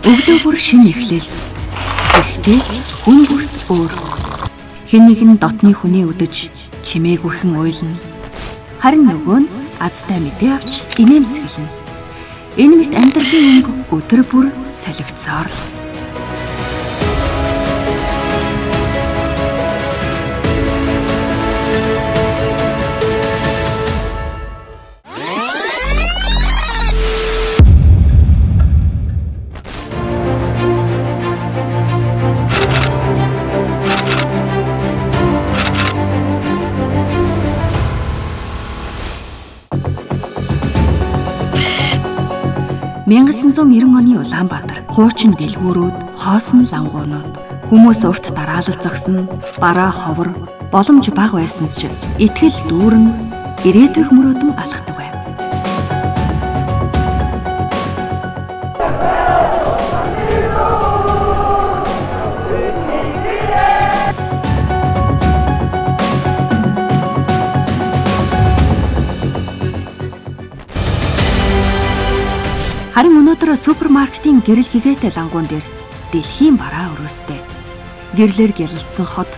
Өглөө бүр шинэ эхлэл. Гэхдээ хүн бүрт өөр. Хэн нэг нь дотны хүнээ үдэж чимээгүйхэн уйлна. Харин нөгөө нь азтай мэдээ авч инээмсэглэнэ. Энэ мэт амьдралын өнгө өдөр бүр солигдсоор л. «1990 оны Улаанбаатар, хуучин дэлгүүрүүд, хоосон лангуунууд, хүмүүс урт дараалал зогсно, бараа ховор, боломж бага байсан ч итгэл дүүрэн ирээдүйх мөрөөдөн алхдаг байв. Харин өнөөдөр супермаркетын гэрэл гэгээтэй лангуун дээр дэлхийн бараа өрөөстэй. Гэрлэр гялалдсан хот,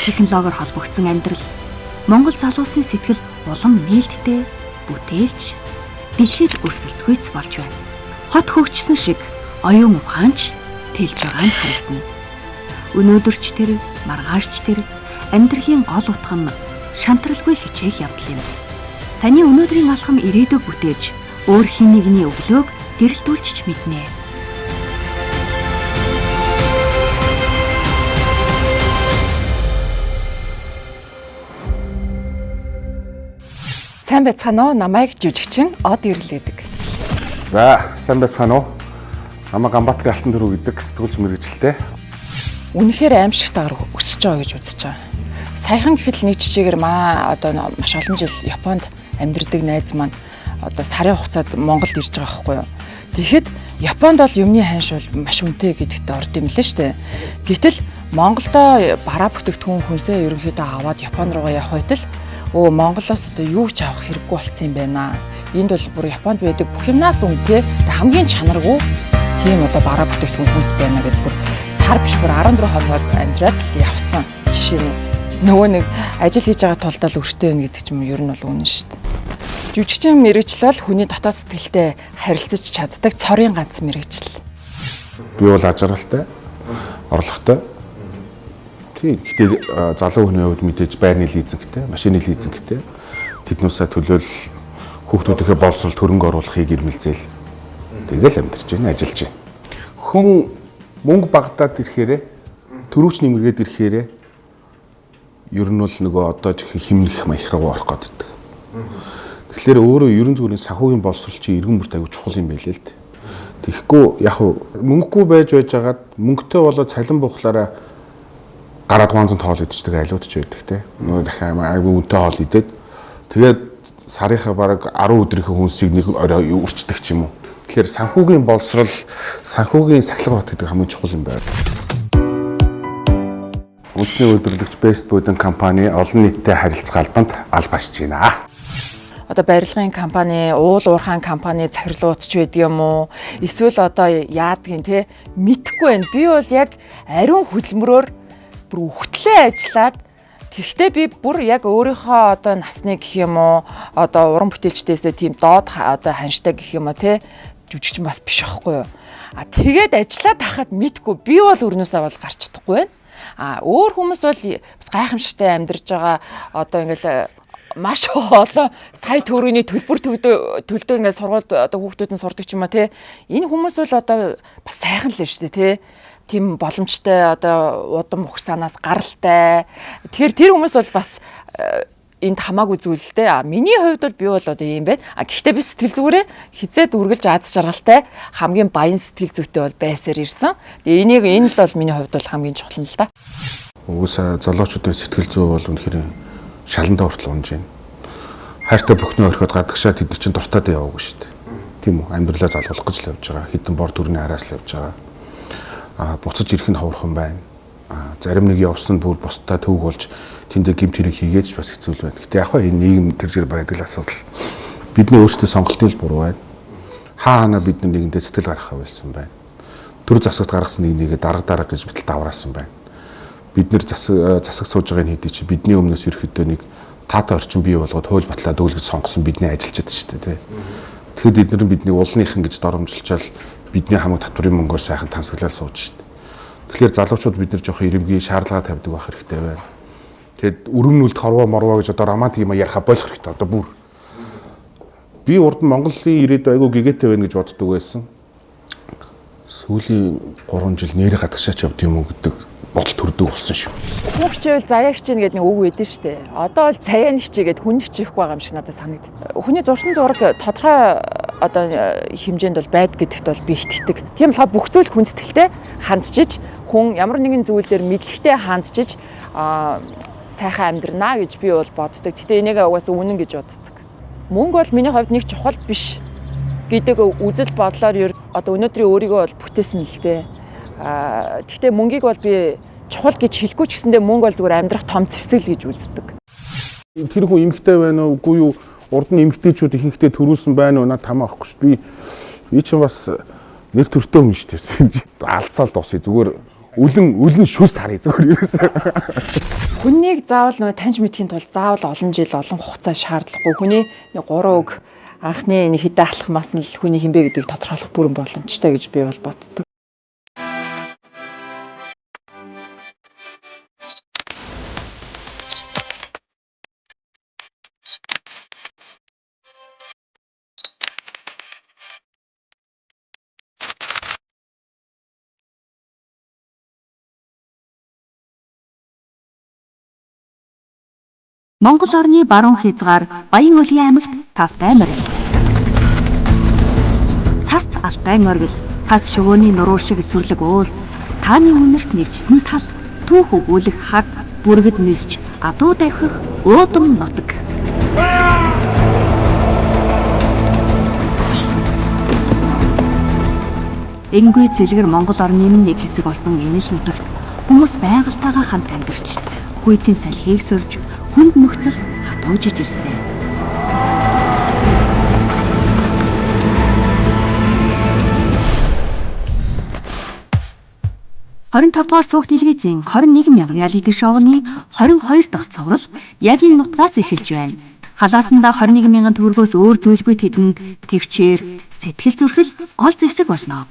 технологиор холбогдсон амьдрал, Монгол залуусын сэтгэл улам нээлттэй, бүтээлч, дэлхийд өрсөлдөхүйц болж байна. Хот хөгжсөн шиг оюун ухаанч тэлж байгаа нь харагдана. Өнөөдөр ч тэр, маргааш ч тэр амьдралын гол утга нь шантралгүй хичээх явдал юм. Таны өнөөдрийн алхам ирээдүйг бүтээж, өөр хэн нэгний өглөөг гэрэлтүүлж мэднэ. Сайн байцгаана уу? Намайг жүжигчин Од Ирэл гэдэг. За, сайн байцгаана уу? Намайг Ганбаатарын Алтан дөрөв гэдэг сэтгүүлч мэргэжилтэй. Үнэхээр аимшигтайгаар өсөж байгаа гэж үзэж байгаа. Саяхан гэхэд нэг жишээгээр одоо маш олон жил Японд амьдардаг найз маань одоо сарын хугацаанд Монголд ирж байгаа байхгүй юу? Тэгэхэд Японд бол юмны ханш бол маш үнэтэй гэдэгт орд юм лээ шүү дээ. Гэтэл Монголдо бараа бүтээгдэхүүн хүнсээ ерөнхийдөө аваад Япон руугаа явах байтал Монголоос одоо юу ч авах хэрэггүй болсон юм байна. Энд бол бүр Японд байдаг бүх юмнаас үнэтэй, хамгийн чанаргүй тийм одоо бараа бүтээгдэхүүн хүнс байна гэдээ бүр сар биш бүр 14 хоног амьдраад л явсан жишээ нь. Нөгөө нэг ажил хийж байгаа тулдаа л өртөө байна гэдэг ч юм ер нь бол үнэн шүү дээ. Жүжигчин мэргэжил бол хүний дотоод сэтгэлтэй харилцаж чаддаг цорын ганц мэргэжил. Би бол аз жаргалтай, орлоготой. Тийм. Гэхдээ залуу хүний хувьд мэдээж байрны лизингтэй, машины лизингтэй тэднүүсээ төлөөл хүүхдүүдийнхээ боловсролд хөрөнгө оруулахыг ирмэлзээл. Тэгэл амьдарч байна, ажиллаж байна. Хүн мөнгө багадаад ирэхээрээ, төрөвч нэмэргээд ирэхээрээ ер нь бол нөгөө одоо химнэх маяг руу орох гэдэг. Тэгэхээр өөрөө ерөн зүгээрийн санхүүгийн боловсрол чинь иргэн бүрт аягүй чухал юм байлээ л дээ. Тэгэхгүй яг мөнгөгүй байж байжгаад мөнгөтэй болоод цалин буухлаараа гараад ганцхан тоол идчихдэг айлууд ч байдаг те. Нөгөө дахин аягүй үнэтэй хоол идээд тэгээд сарынхаа бараг 10 өдрийнхөө хүнсийг нэг орой үрчдэг ч юм уу. Тэгэхээр санхүүгийн боловсрол, санхүүгийн сахилга бат гэдэг хамгийн чухал юм байна. Үндэсний үйлдвэрлэгч Best Food компани олон нийттэй харилцах албанд аль башж байна. Одоо барилгын компани, уул уурхаан компани захирлууд ч байдаг юм уу? Эсвэл одоо яадгийн те мэдхгүй байна. Би бол яг ариун хөдөлмөрөөр бүр үхтлээ ажиллаад тэгэхдээ би бүр яг өөрийнхөө одоо насны гэх юм уу, одоо уран бүтээлчдээсээ тийм доод одоо ханштай гэх юм уу те жүжигчин бас биш байхгүй юу? А тэгээд ажиллаад тахад мэдхгүй би бол өрнөөсөө бол гарч чадахгүй байна. А өөр хүмүүс бол бас гайхамшигтай амьдарч байгаа одоо ингээл маш олон сая төгрөгийн төлбөр төлдөг ингээд сургуульд одоо хүүхдүүд нь сурдаг ч юм а те энэ хүмүүс бол одоо бас сайхан л шүү дээ те тийм боломжтой одоо удам ухсаанаас гаралтай. Тэгэхээр тэр хүмүүс бол бас энд хамаагүй зүйл л дээ. А миний хувьд бол би бол одоо ийм байна. А гэхдээ би сэтгэл зүгээрээ хизээд үргэлж аз жаргалтай хамгийн баян сэтгэл зүйтэй бол байсаар ирсэн. Тэгээ энийг энэ л бол миний хувьд бол хамгийн чухал нь л да. Угсаа залуучуудын сэтгэл зүй бол үнэхээр шаландаа хүртэл унж байна. Хайртай бүхний орхиод гадагшаа тэд нар чинь дуртай дэ яваагүй шүү дээ. Тийм үү? Амьдралаа залгуулах гэж л явж байгаа. Хитэн бор төрний араас л явж байгаа. А буцаж ирэх нь ховорхон байна. А зарим нэг явсан бүр бусдаа төвг болж тэндээ гэмт хэрэг хийгээд ч бас хэцүү л байна. Гэтэ яг хаа энэ нийгэм тэр зэрэг байдаг л асуудал. Бидний өөрсдөө сонголтын л буруу байна. Хаа ханаа бид нар нэгэндээ сэтгэл гаргахаа болсон байна. Төр засагт гаргасан нэг нэгэ дарга гэж битэл давраасан байна. Бид нэр засаг сууж байгаа энэ хэдий чи бидний өмнөөс ерөөхдөө нэг таатай орчин бий болгоод хууль батлаад үүлгэж сонгосон бидний ажилчид шүү дээ, тий. Тэгэхэд эдгээр нь бидний улныхан гэж доромжилчаал бидний хамаг татварын мөнгөөр сайхан тансаглал сууж шүү дээ. Тэгэхээр залуучууд бид нар жоохон ирэмгий шаардлага тавьдаг байх хэрэгтэй байна. Тэгэд өрөмнүүлд хорвоо морвоо гэж одоо романтик юм яриха болох хэрэгтэй одоо бүр. Би урд нь Монголын ирээдүй айгүй гэгээтэй байна гэж боддог байсан. Сүүлийн 3 жил нэрэ гадагшаач явд юм уу гэдэг бодол төрдөг болсон шүү. Хүн хичээвэл заяа хичээнэ гэдэг нэг үг өгдөн шүү дээ. Одоо бол заяа нь хичээгээд хүн хичээхгүй байгаа юм шиг надад санагддаг. Хүний зурсан зураг тодорхой одоо хэмжээнд бол байд гэдэгт бол би итгэдэг. Тийм болохоор бүх зүйл хүндэтгэлтэй хандчиж, хүн ямар нэгэн зүйл дээр мэдлэгтэй хандчиж сайхан амьдрнаа гэж би бол боддог. Гэтэ энийг угаасаа үнэн гэж боддог. Мөнгө бол миний хувьд нэг чухал биш гэдэг үзэл бодлоор одоо өнөөдрийн өөрийгөө бол бүтээсэн л дээ. Гэхдээ мөнгийг бол би чухал гэж хэлэхгүй ч гэсэндээ мөнгө бол зүгээр амьдрах том зэвсэг л гэж үздэг. Тэр хүн эмэгтэй байна уу, үгүй юу? Урд нь эмэгтэйчүүд ихэнхдээ төрүүлсэн байна уу? Над хамаа авахгүй шүү. Би чинь бас нэр төртөө хүн шүү дээ. Алцаал дуусъя. Зүгээр үлэн шүс харъя зүгээр ерөөсөө. Хүнийг заавал нөө таньж мэдхийн тулд заавал олон жил олон хугацаа шаардлагагүй. Хүний нэг 3 үг анхны нэг хэдэн алхмаас нь л хүний хинбэ гэдгийг тодорхойлох бүрэн боломжтой гэж би бол боддог. Монгол орны баруун хязгаар Баян-Өлгийн аймагт тавтай морил. Цаст алтай морил, тас шувууны нуруу шиг сүрлэг уулс, тааны үнэрт нэвчсэн тал, түүх өгүүлэх хаг, бүргэд нисч, гадуу давхих уудам нутаг. Энгүй цэлгэр Монгол орны минь нэг хэсэг болсон энэ л нутагт хүмүүс байгальтайгаа хамт амьдарч, хүйтэн салхийг сөрж, хүнд нөхцөл хатуужиж ирсэн. 25 дугаар сууг телевизийн 21 мянга реалити шоуны 22 дахь цуврал яг энэ нутгаас эхэлж байна. Халаасандаа 21 мянган төгрөгөөс өөр зүйлгүй тэдэнд төвчээр сэтгэл зүрхэл гол зэвсэг болно.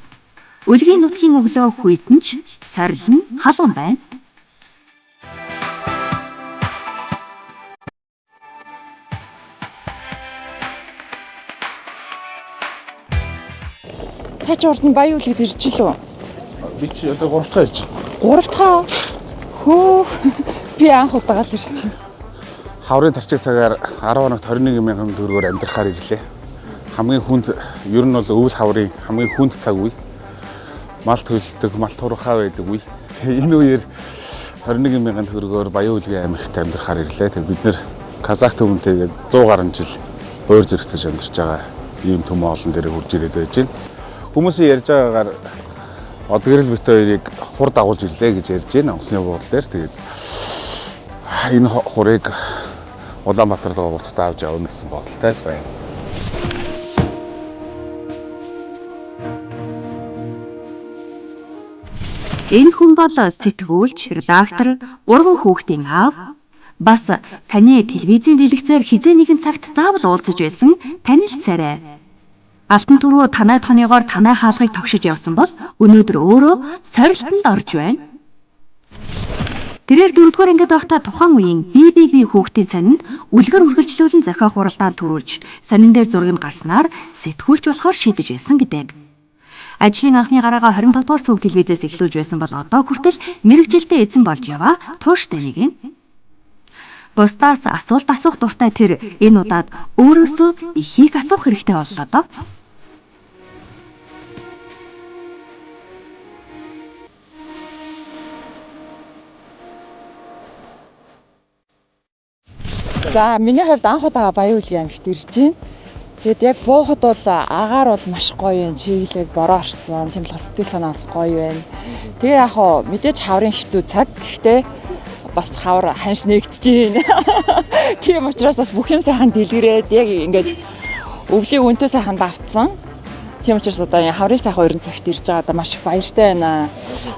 Өлгийн нутгийн өглөө хүйтэн ч сорил нь халуун байна. Та ч урд нь Баян-Өлгийд ирж лүү? Би чи одоо 3 дахь ирж байгаа. 3 дахь? Хөө. Би анх удаага л ирж байна. Хаврын тарчиг цагаар 10 хоногт 21 мянган төгрөгөөр амьдрахаар ирлээ. Хамгийн хүнд ер нь бол өвөл хаврын хамгийн хүнд цаг үе. Мал төлдөг, мал турхаа байдаг үе. Энэ үеэр 21 мянган төгрөгөөр Баян-Өлгийн аймагт амьдрахаар ирлээ. Тэг бид нэр Казах түмэнтэйгээ 100 гаруй жил ойр зэрэгцэж амьдарч байгаа ийм төмөн олон дээр хурж ирээд байж байна. Хүмүүсийн ярьж байгаагаар Одгэрэл бит хоёрыг хур дагуулж ирлээ гэж ярьж байна онгоцны буудлын дээр. Тэгээд энэ хурыг Улаанбаатар руу буцаад авч явна гэсэн бодолтой л байна. Энэ хүн бол сэтгүүлч, редактор, 3 хүүхдийн аав. Бас таны телевизийн дэлгэцээр хизээ нэгэн цагт заавал уулзаж байсан танил царай. Алтан түрүү танай тоныгоор танай хаалгыг тогшиж явсан бол өнөөдөр өөрөө сорилтонд орж байна. Тэрээр 4-р ангид байхдаа тухайн үеийн BBB хүүхдийн сонинд үлгэр үргэлжлүүлэн зохиох уралдаан төрүүлж, сонин дээр зураг нь гарснаар сэтгүүлч болохоор шийдэж байсан гэдэг. Ажлын анхны гараагаа 25 дугаар сууг телевизээс эхлүүлж байсан бол одоо хүртэл мэргэжилтэй эзэн болж яваа тууштай нэг юм. Бусдаас асуулт асуух дуртай тэр энэ удаад өөрөөсөө ихийг асуух хэрэгтэй боллоо доо. За миний хувьд анх удаага Баян-Өлгийн аймагт ирж байна. Тэгэд яг буухад бол агаар бол маш гоё юм. Чиглэг бороо орцсон. Тийм л сэтгэл санаас гоё байна. Тэгээ яг хоо мэдээж хаврын хэцүү цаг. Гэхдээ бас хавар ханш нэгтэж байна. Тийм учраас бас бүх юм сайхан дэлгэрээд яг ингээд өвлийн үнтэй сайхан давтсан. Тийм учраас одоо энэ хаврын сайхан уран цагт ирж байгаадаа маш их баяртай байна.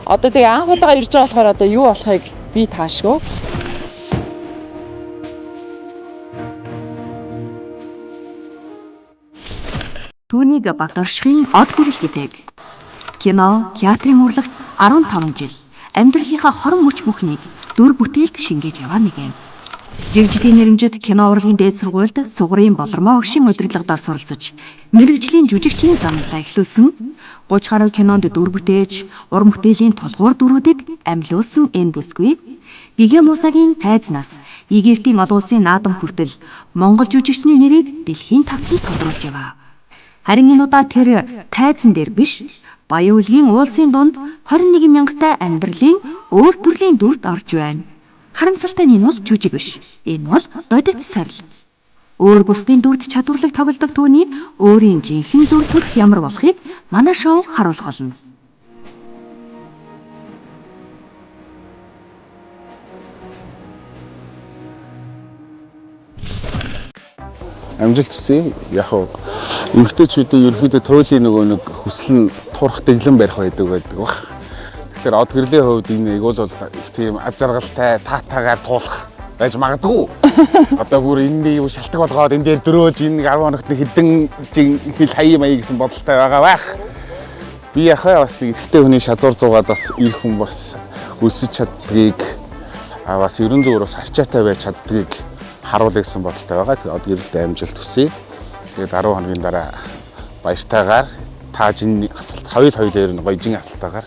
Одоо тэгээ анх удаага ирж байгаа болохоор одоо юу болохыг би таашгүй. Түүнийг Багдаршихын од гүрэл гэдэг. Кино, театрын урлагт 15 жил амьдралынхаа 20 мөч бүхнийг дүр бүтээлд шингээж яваа нэг юм. Жигжлийн нэрэмжит кино урлагийн дээд сургуульд сугарын болормоо өгшин удирдлагадаар суралцаж, мэрэгжлийн жүжигчний замналаа эхлүүлсэн. 30 гаруй кинонд дүр бүтээж, уран бүтээлийн тулгуур дүрүүдийг амилуулсан энэ бүсгүй Гэгэ Мусагийн тайзнаас Египтийн олон улсын наадам хүртэл Монгол жүжигчний нэрийг дэлхийн тавцанд тодруулж яваа. Харин энэ удаа тэр тайзан дээр биш, Баян-Үлгийн уулсын дунд 21 мянгтай амьдралын өөр төрлийн дүрд орж байна. Харамсалтай нь энэ бол жүжиг биш. Энэ бол бодит сорил. Өөр бусдын дүрд чадварлаг тоглодог түүний өөрийн жинхэнэ дүр төрх ямар болохыг манай шоу харуулах болно. Амжилт хүсье. Яг уу эмэгтэйчүүдийн ерөнхийдөө туйлын нөгөө нэг хүсэл нь турах дэглэн барих байдаг байдаг баг. Тэгэхээр од гэрлийн хувьд энэ нэг бол их тийм аж аргалтай таатаагаар туулах байж магадгүй. Одоо бүр энэ нэг юм шалтгаан болгоод энэ дээр дөрөөлж энэ нэг 10 хоногт нэг хэдэн жин хил хаяа маяа гэсэн бодолтой байгаа байх. Би яхаа бас нэг эрэгтэй хүний шазуур зуугаад бас ир хүн бас өсөж чаддгийг бас ерөн зүгээр бас арчаатай байж чаддгийг харуулъя гэсэн бодолтой байгаа. Тэгээд од гэрэлд амжилт хүсье. Тэгээд 10 хоногийн дараа баяртайгаар таажин асалт хоёул хоёулаар нь гоёжин асалтаагаар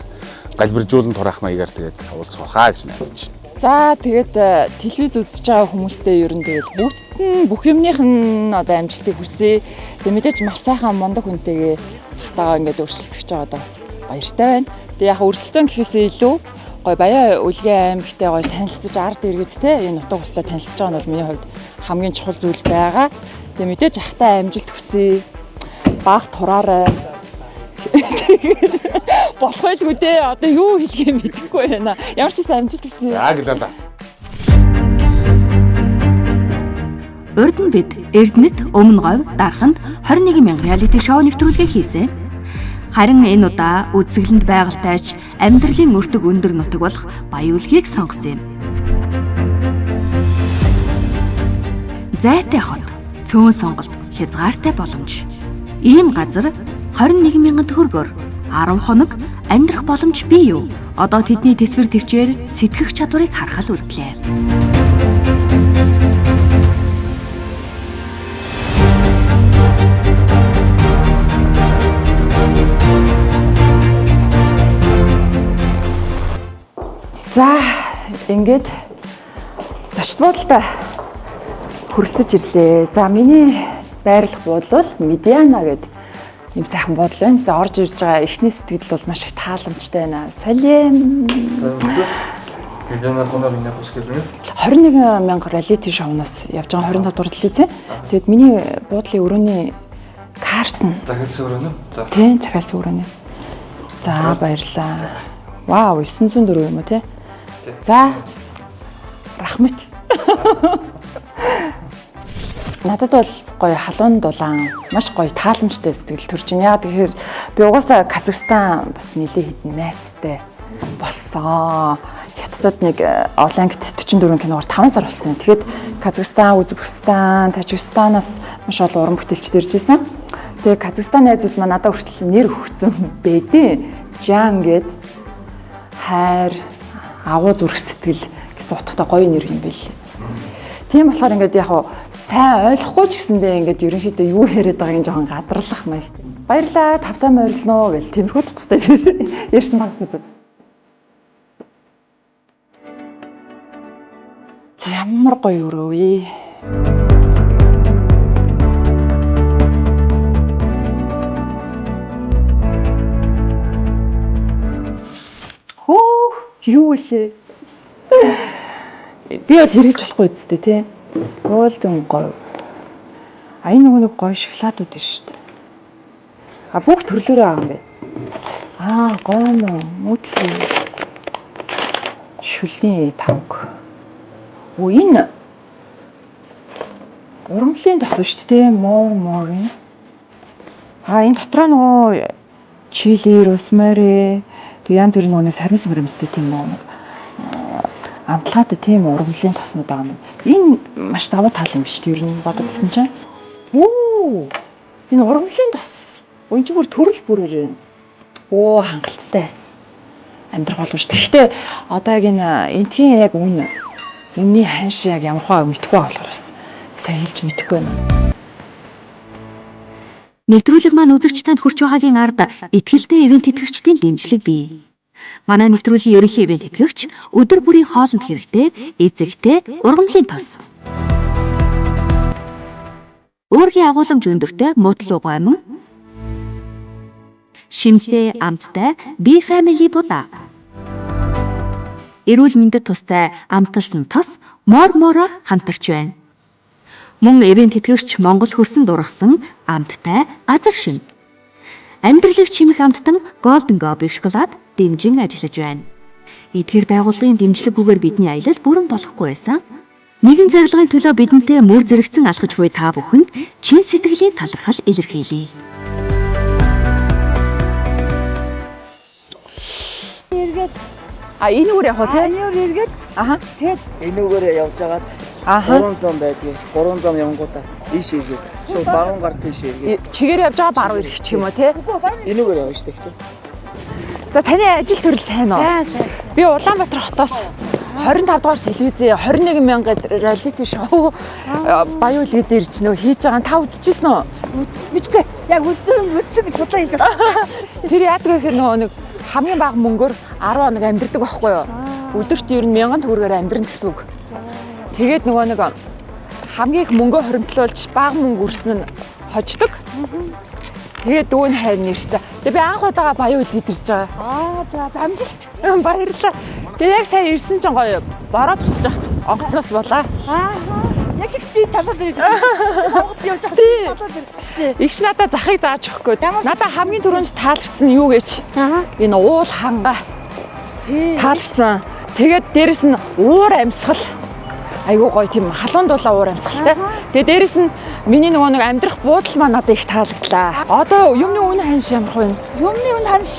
галбиржуулан тураах маягаар тэгээд уулзах байхаа гэж найдаж байна. За тэгээд телевиз үзэж байгаа хүмүүстээ ер нь тэгэл бүгдд нь бүх юмных нь одоо амжилтыг хүсье. Тэгээд мэдээж маш сайхан мундаг хүнтэйгээ хатаагаа ингээд өрсөлдөх байгаадаа бас баяртай байна. Тэгээд яг өрсөлдөөн гэхээсээ илүү гой Баян Үлгийн аймагтай гой танилцаж ард иргэд те энэ нутаг устай танилцж байгаа нь бол миний хувьд хамгийн чухал зүйл байгаа. Тэгээд мэдээж ахтай амжилт хүсье. Баг тураарай. Болох байлгүй те одоо юу хэлхээ мэдэхгүй байна. Ямар ч гэсэн амжилт хүсье. За гэлээ. Урд нь бид Эрдэнэт, Өмнө говь, Дарханд 21 мянга реалити шоу нэвтрүүлгээ хийсэн. Харин энэ удаа үзэсгэлэнд байгальтайч амьдралын өртөг өндөр нутаг болох Баян-Үлгийг сонгосон юм. Зайтай хот, цөөн сонголт, хязгаартай боломж. Ийм газар 21 мянган төгрөгөөр 10 хоног амьдрах боломж бий юу? Одоо тэдний тэсвэр төвчээр сэтгэх чадварыг харах л үлдлээ. За ингээд зочд буудалтай хүрэлцэж ирлээ. За миний байрлах буудал бол Медиана гэдэг ийм сайхан буудал байна. За орж ирж байгаа эхний сэтгэл бол маш их тааламжтай байна. Салем. Медиана гонор миний хош гэлнэс. 21 мянга реалити шоунаас явж байгаа 25 дугаар телевизэн. Тэгээд миний буудлын өрөөний карт нь захиалсан өрөө нь. За. Тийм, захиалсан өрөөний. За баярлалаа. Вау, 904 юм уу те? За. Рахмет. Надад бол гоё халуун дулаан, маш гоё тааламжтай сэтгэл төрж байна. Яагаад гэхээр би угаасаа Казахстан бас нэлээд хэдэн найзтай болсон. Хятадд нэг олон ангит 44 киногоор 5 сар болсон. Тэгэхэд Казахстан, Узбекистан, Тажикстанаас маш олон уран бүтээлчд ирж исэн. Тэгээ Казахстан найзууд маань надад хүртэл нэр өгсөн бэдээ. Жан гээд хайр, агуу зүрх сэтгэл гэсэн утгатай гоё нэр юм байл. Тийм болохоор ингээд яг сайн ойлгохгүй ч гэсэндээ ингээд ерөнхийдөө юу яриад байгааг нь жоохон гадарлах маягтай. Баярлаа, тавтай морилно гэл тиймэрхүү утгатай ярьсан баг гэдэг. За ямар гоё өрөө вэ? Хөөх, юу вэ? Би бол хэрэгж болохгүй үсттэй тий. Голден говь. А энэ нөгөө нэг гоё шоколадууд байна шүү дээ. А бүх төрлөөрөө байгаа юм байна. Аа, гомо, мөдлөө. Шүлний тавг. Өө энэ ургамлын тос шүү дээ. Моор морын. А энэ дотроо нөгөө чили, росмари тэг янз бүрийн нөгөө сармис мөрөмстэй тийм нөгөө амтлагаатай тийм ургамлын тоснууд байгаа юм. Энэ маш давуу тал юм биш үү? Ер нь бодод гисэн чинь. Оо! Энэ ургамлын тос. Энэ чинь бүр төрөл бүрээр юм. Оо, хангалттай. Амьдрах боломжтой. Гэхдээ одоо яг энэ энтхийн яг үнний ханш яг ямар хаа мэдэхгүй болохоор бас сайн хэлж мэдэхгүй байна. Нэвтрүүлэг маань үзэгч танд хүрч байгаагийн ард итгэлтэй ивээн тэтгэгчдийн дэмжлэг бий. Манай нэвтрүүлгийн ерөнхий ивээн тэтгэгч өдөр бүрийн хоолнд хэрэгтэй эзэгтэй ургамлын тос. Өөрхийн агууламж өндөртэй мутлуу гомон, шимтэй амттай Би Family будаа. Эрүүл мэндэд тустай амталсан тос мор моро хамтарч байна. Мөн ивээн тэтгэгч Монгол хөрсөн дургасан амттай газар шим. Амьдралыг чимэх амттан Golden Gobi шоколад дэмжин ажиллаж байна. Эдгээр байгууллагын дэмжлэггүйгээр бидний аялал бүрэн болохгүй байсан. Нэгэн зорилгын төлөө бидэнтэй мөр зэрэгцэн алхаж буй та бүхэнд чин сэтгэлийн талархал илэрхийлье. Эргээд А энэ үгээр явах уу те? Энэ үгээр эргээд. Аха. Тэгээд Энэ үгээр явж байгаад Аха. 3 зам байдгийг. 3 зам явангуудаа ийш эргээд. Шууд баруун гар тийш эргээд. Чигээр явж байгаа баруун ирэх ч юм уу те? Энэ үгээр явна шүү дээ. За таны ажил төрөл сайн уу? Сайн сайн. Би Улаанбаатар хотоос 25 дугаар телевизээ 21 мянгад реалити шоу Баян үлгээ дээр ч нөө хийж байгаа нь та үзчихсэн үү? Мэдгүй. Яг үзсэн гэж судлаа хийж байна. Тэр яадаг вэ гэхээр нөгөө нэг хамгийн бага мөнгөөр 10 хоног амьдардаг байхгүй юу? Өдөрт ер нь 1000 төгрөгөөр амьдрна гэсэн үг. Тэгээд нөгөө нэг хамгийн их мөнгөө хоримтлуулж бага мөнгө өрсөн нь хождог. Тэгээд дүү нь хайр нэрсэн. Тэгээд би анх удаага Баян үлгээд ирж байгаа. Аа за амжилт. Баярлалаа. Тэгээд яг сайн ирсэн чинь гоё бороо тусаж яхад онгоцноос болоо. Аа. Яг их би талаад ирж байна. Онгоц явж байгаа талаад ирж штэ. Игч надаа захыг зааж өгөх гээд. Надаа хамгийн түрүүнд таалагдсан нь юу гэж? Аа. Энэ уул хангаа. Тий. Таалагдсан. Тэгээд дээрэс нь уур амьсгал. Айгуу гоё тийм халуун дулаа уур амьсгалтай. Тэгээд дээрэс нь миний нөгөө нэг амьдрах буудал маань надад их таалагдлаа. Одоо юмны үн ханш ямар вэ? Юмны үн ханш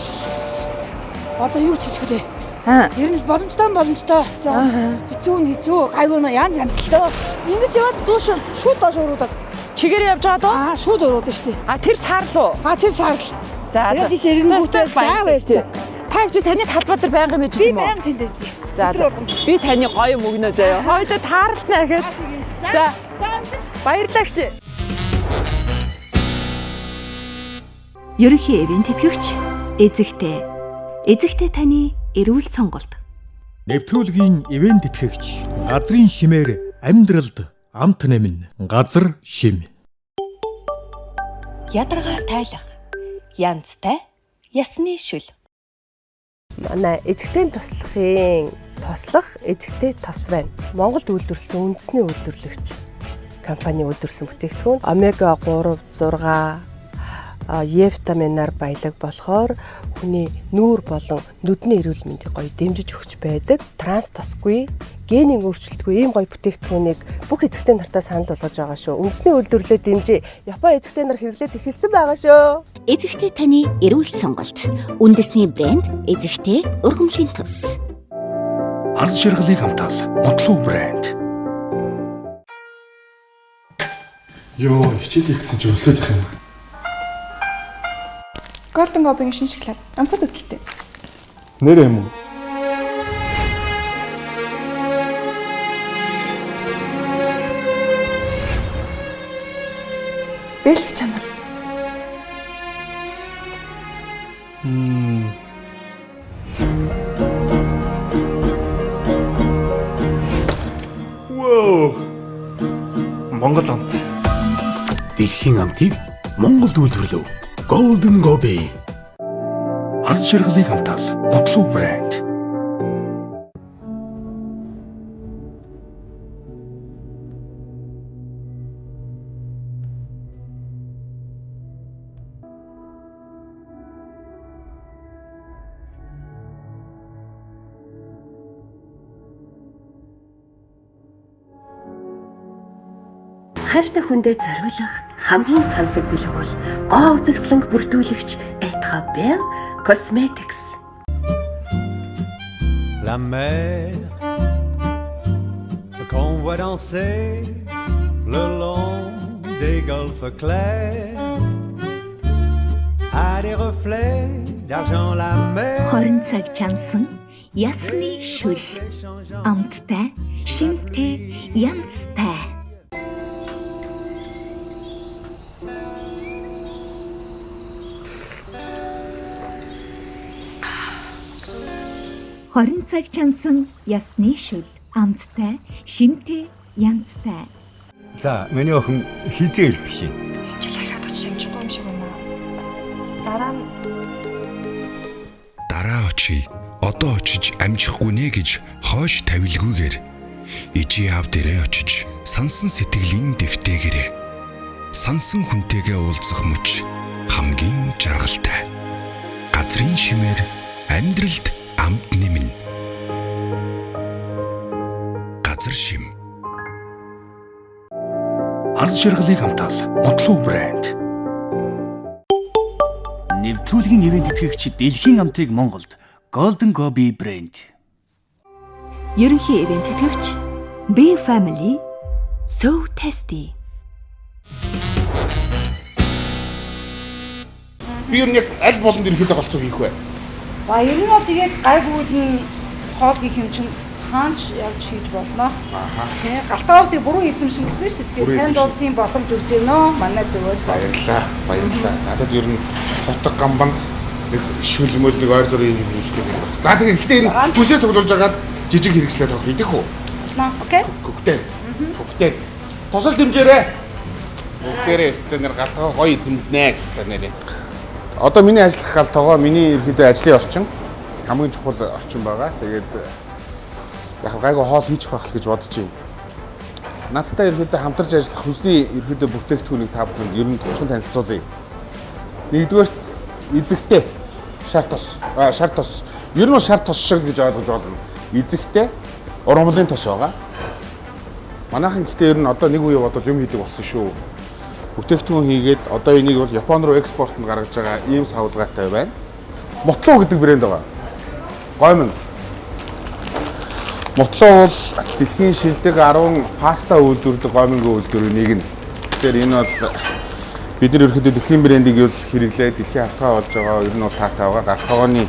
одоо юу ч хэлэх вэ? Аа. Ер нь боломжтой боломжтой. Хэцүү нь хэцүү, гайгүй нь янз янз л дөө. Ингэж яваад дууш шууд доош уруудаг. Чигээр явж байгаа дөө? Аа, шууд уруудаг шүү дээ. А тэр саарлуу. А тэр саарл. За. Тэгээд тийш эрэнгүүтээ за баяртай. Та их чи саний талбай дээр байнга юм Би юм уу? байнга тэнд байдаг. За. Би таны гоё юм өгнө заяа. Хоёулаа таарлтнаа гэхэд. За. Баярлалаа чи. Ерөнхий ивээн тэтгэгч эзэгтэй. Эзэгтэй таны эрүүл сонголт. Нэвтрүүлгийн ивээн тэтгэгч газрын шимээр амьдралд амт нэмэн газар шим. Ядаргаа тайлах. Янзтай ясны шүл. Манай эзэгтэй туслахын туслах эзэгтэй тос байна. Монголд үйлдвэрлэсэн үндэсний үйлдвэрлэгч компани үйлдвэрлэсэн бүтээгдэхүүн омега 3, 6, Е витаминаар баялаг болохоор хүний нүүр болон нүдний эрүүл мэндийг гоё дэмжиж өгч байдаг. Транс тосгүй, генийн өөрчлөлтгүй ийм гоё бүтээгдэхүүнийг бүх эзэгтэй нартаа санал болгож байгаа шүү. Үндэсний үйлдвэрлэлээ дэмжиж Япон эзэгтэй нар хэрэглээд эхэлсэн байгаа шүү. Эзэгтэй таны эрүүл сонголт. Үндэсний брэнд эзэгтэй өргөмлийн тос. Аз жаргалыг амтал Мутлуу брэнд. Йоо, хичээл хийх гэсэн чи өсөөл их юм. Golden Gobi-ийн шинэ шоколад амсаад үзэлтэй. Нэр юм уу? Бэлэг чанар. Вау. Монгол амт. Дэлхийн амтыг Монголд үйлдвэрлэв. Golden Gobi. Аз жаргалыг амтал Мутлуу брэнд. Хайртай хүндээ зориулах хамгийн тансаг бэлэг бол гоо үзэсгэлэнг бүрдүүлэгч Ethabel Cosmetics. La mer qu'on voit danser le long des golfes clairs a des reflets d'argent la mer. 20 цаг чансан ясны шүл. Амттай, шинтэй, янзтай. Хорин цаг чансан ясны шүл. Амттай, шимтэй, янзтай. За, миний охин хизээ ирэх гэж. Энэ жил ахаад очиж амжихгүй юм шиг байна. Дараа нь дараа очие. Одоо очиж амжихгүй нэ гэж хойш тавилгүйгээр ижи аав дээрээ очиж сансан сэтгэлийн дэвтээгээрээ сансан хүнтэйгээ уулзах мөч хамгийн жаргалтай. Газрын шимээр амьдралд амт нэмнэ. Газар шим. Аз жаргалыг амтал Мотлуу брэнд. Нэвтрүүлгийн ивээн тэтгэгч дэлхийн амтыг Монголд Golden Gobi брэнд. Ерөнхий ивээн тэтгэгч B Family So Tasty. Би ер нь яг аль болонд ерөнхийдөө голцоо хийх вэ? За ер нь бол тэгээд гайгүйд нь хоол гих юм чинь хаанч явж хийж болно. Тий, галтаа тий бүрэн эзэмшин гэсэн шүү дээ. Тэгэхээр танд бол тийм боломж өгч гэнэ манай зөвөөс. Баярлалаа. Баярлалаа. Надад ер нь хутга гамбанз нэг шүлмөл нэг ойр зургийн юм хийх юм байна. За тэгээд гэхдээ энэ хүсээ цуглуулж агаад жижиг хэрэгслээ тохир идэх үү? Болно. Окей. Коктейл. Коктейл. Тусал дэмжээрэй. Бүгдээрээ өстө нэр галтгаа гоё эзэмднэ өстө нэрээ. Одоо миний ажиллах галтгоо миний ерөөдөө ажлын орчин хамгийн чухал орчин байгаа. Тэгээд яг гайгүй хоол хийчих байх л гэж бодож байна. Надтай ерөөдөө хамтарч ажиллах хүнсний ерөөдөө бүтээгдэхүүнийг та бүхэнд ер нь товчхон танилцуулъя. Нэгдүгээрт эзэгтэй шар тос, шар тос. Ер нь шар тос шиг гэж ойлгож болно. Эзэгтэй ургамлын тос байгаа. Манайхан гэхдээ ер нь одоо нэг үе бодвол юм хийдэг болсон шүү. Бүтээгдэхүүн хийгээд одоо энийг бол Япон руу экспортод гаргаж байгаа ийм савлгаатай байна. Мотлуу гэдэг брэнд байгаа. Гоймон. Мотлуу бол дэлхийн шилдэг 10 паста үйлдвэрлэдэг гоймонгийн үйлдвэрийн нэг нь. Тэгэхээр энэ бол бид нар ерөнхийдөө дэлхийн брендийг бол хэрэглээд дэлхийн хавтгай болж байгаа. Ер нь бол таатай байгаа. Галтгооны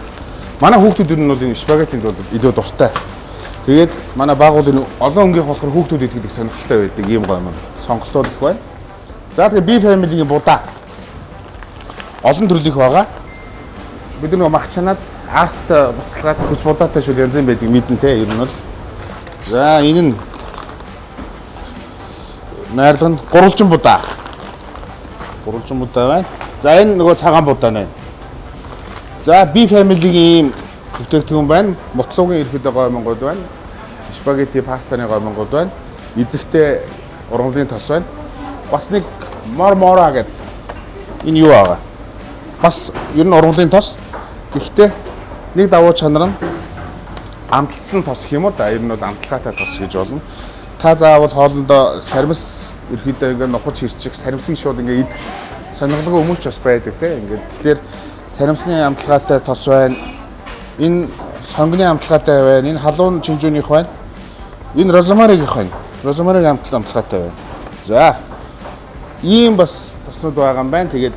манай хүүхдүүд ер нь бол энэ спагеттинд бол илүү дуртай. Тэгээд манай байгуул энэ олон өнгийн болохоор хүүхдүүд идэх сонирхолтой байдаг ийм гоймон. Сонголтууд их байна. За тэгээ B family-гийн будаа олон төрлийнх байгаа. Бид нэг мах чанаад арцтай буцалгаад хүч будаатай шүл янз юм байдаг мэдэн те ер нь бол. За энэ нь найрлага нь гурвалжин будаа. Гурвалжин будаа байна. За энэ нөгөө цагаан будаа байна. За B family-гийн ийм бүтээгдэхүүн байна. Мутлуугийн ерөөдөө гоймонгууд байна. Спагетти пастаны гоймонгууд байна. Эзэгтэй ургамлын тос байна. Бас нэг мормора гэдэг энэ юу байгаа. Бас ер нь ургамлын тос. Гэхдээ нэг давуу чанар нь амтлсан тос гэх юм уу да. Ер нь бол амтлагаатай тос гэж болно. Та заавал хоолндоо сармис ерөөдөө ингээ нухаж хэрчих, сармисыг шууд ингээ идэх сонирхолтой хүмүүс ч бас байдаг те. Ингээд тэгэхээр саримсны амтлагаатай тос байна. Энэ сонгоны амтлагаатай байна. Энэ халуун чимжүүнийх байна. Энэ розмаригийнх байна. Розмаригийн амтлагаатай байна. За ийм бас тоснууд байгаа юм байна. Тэгээд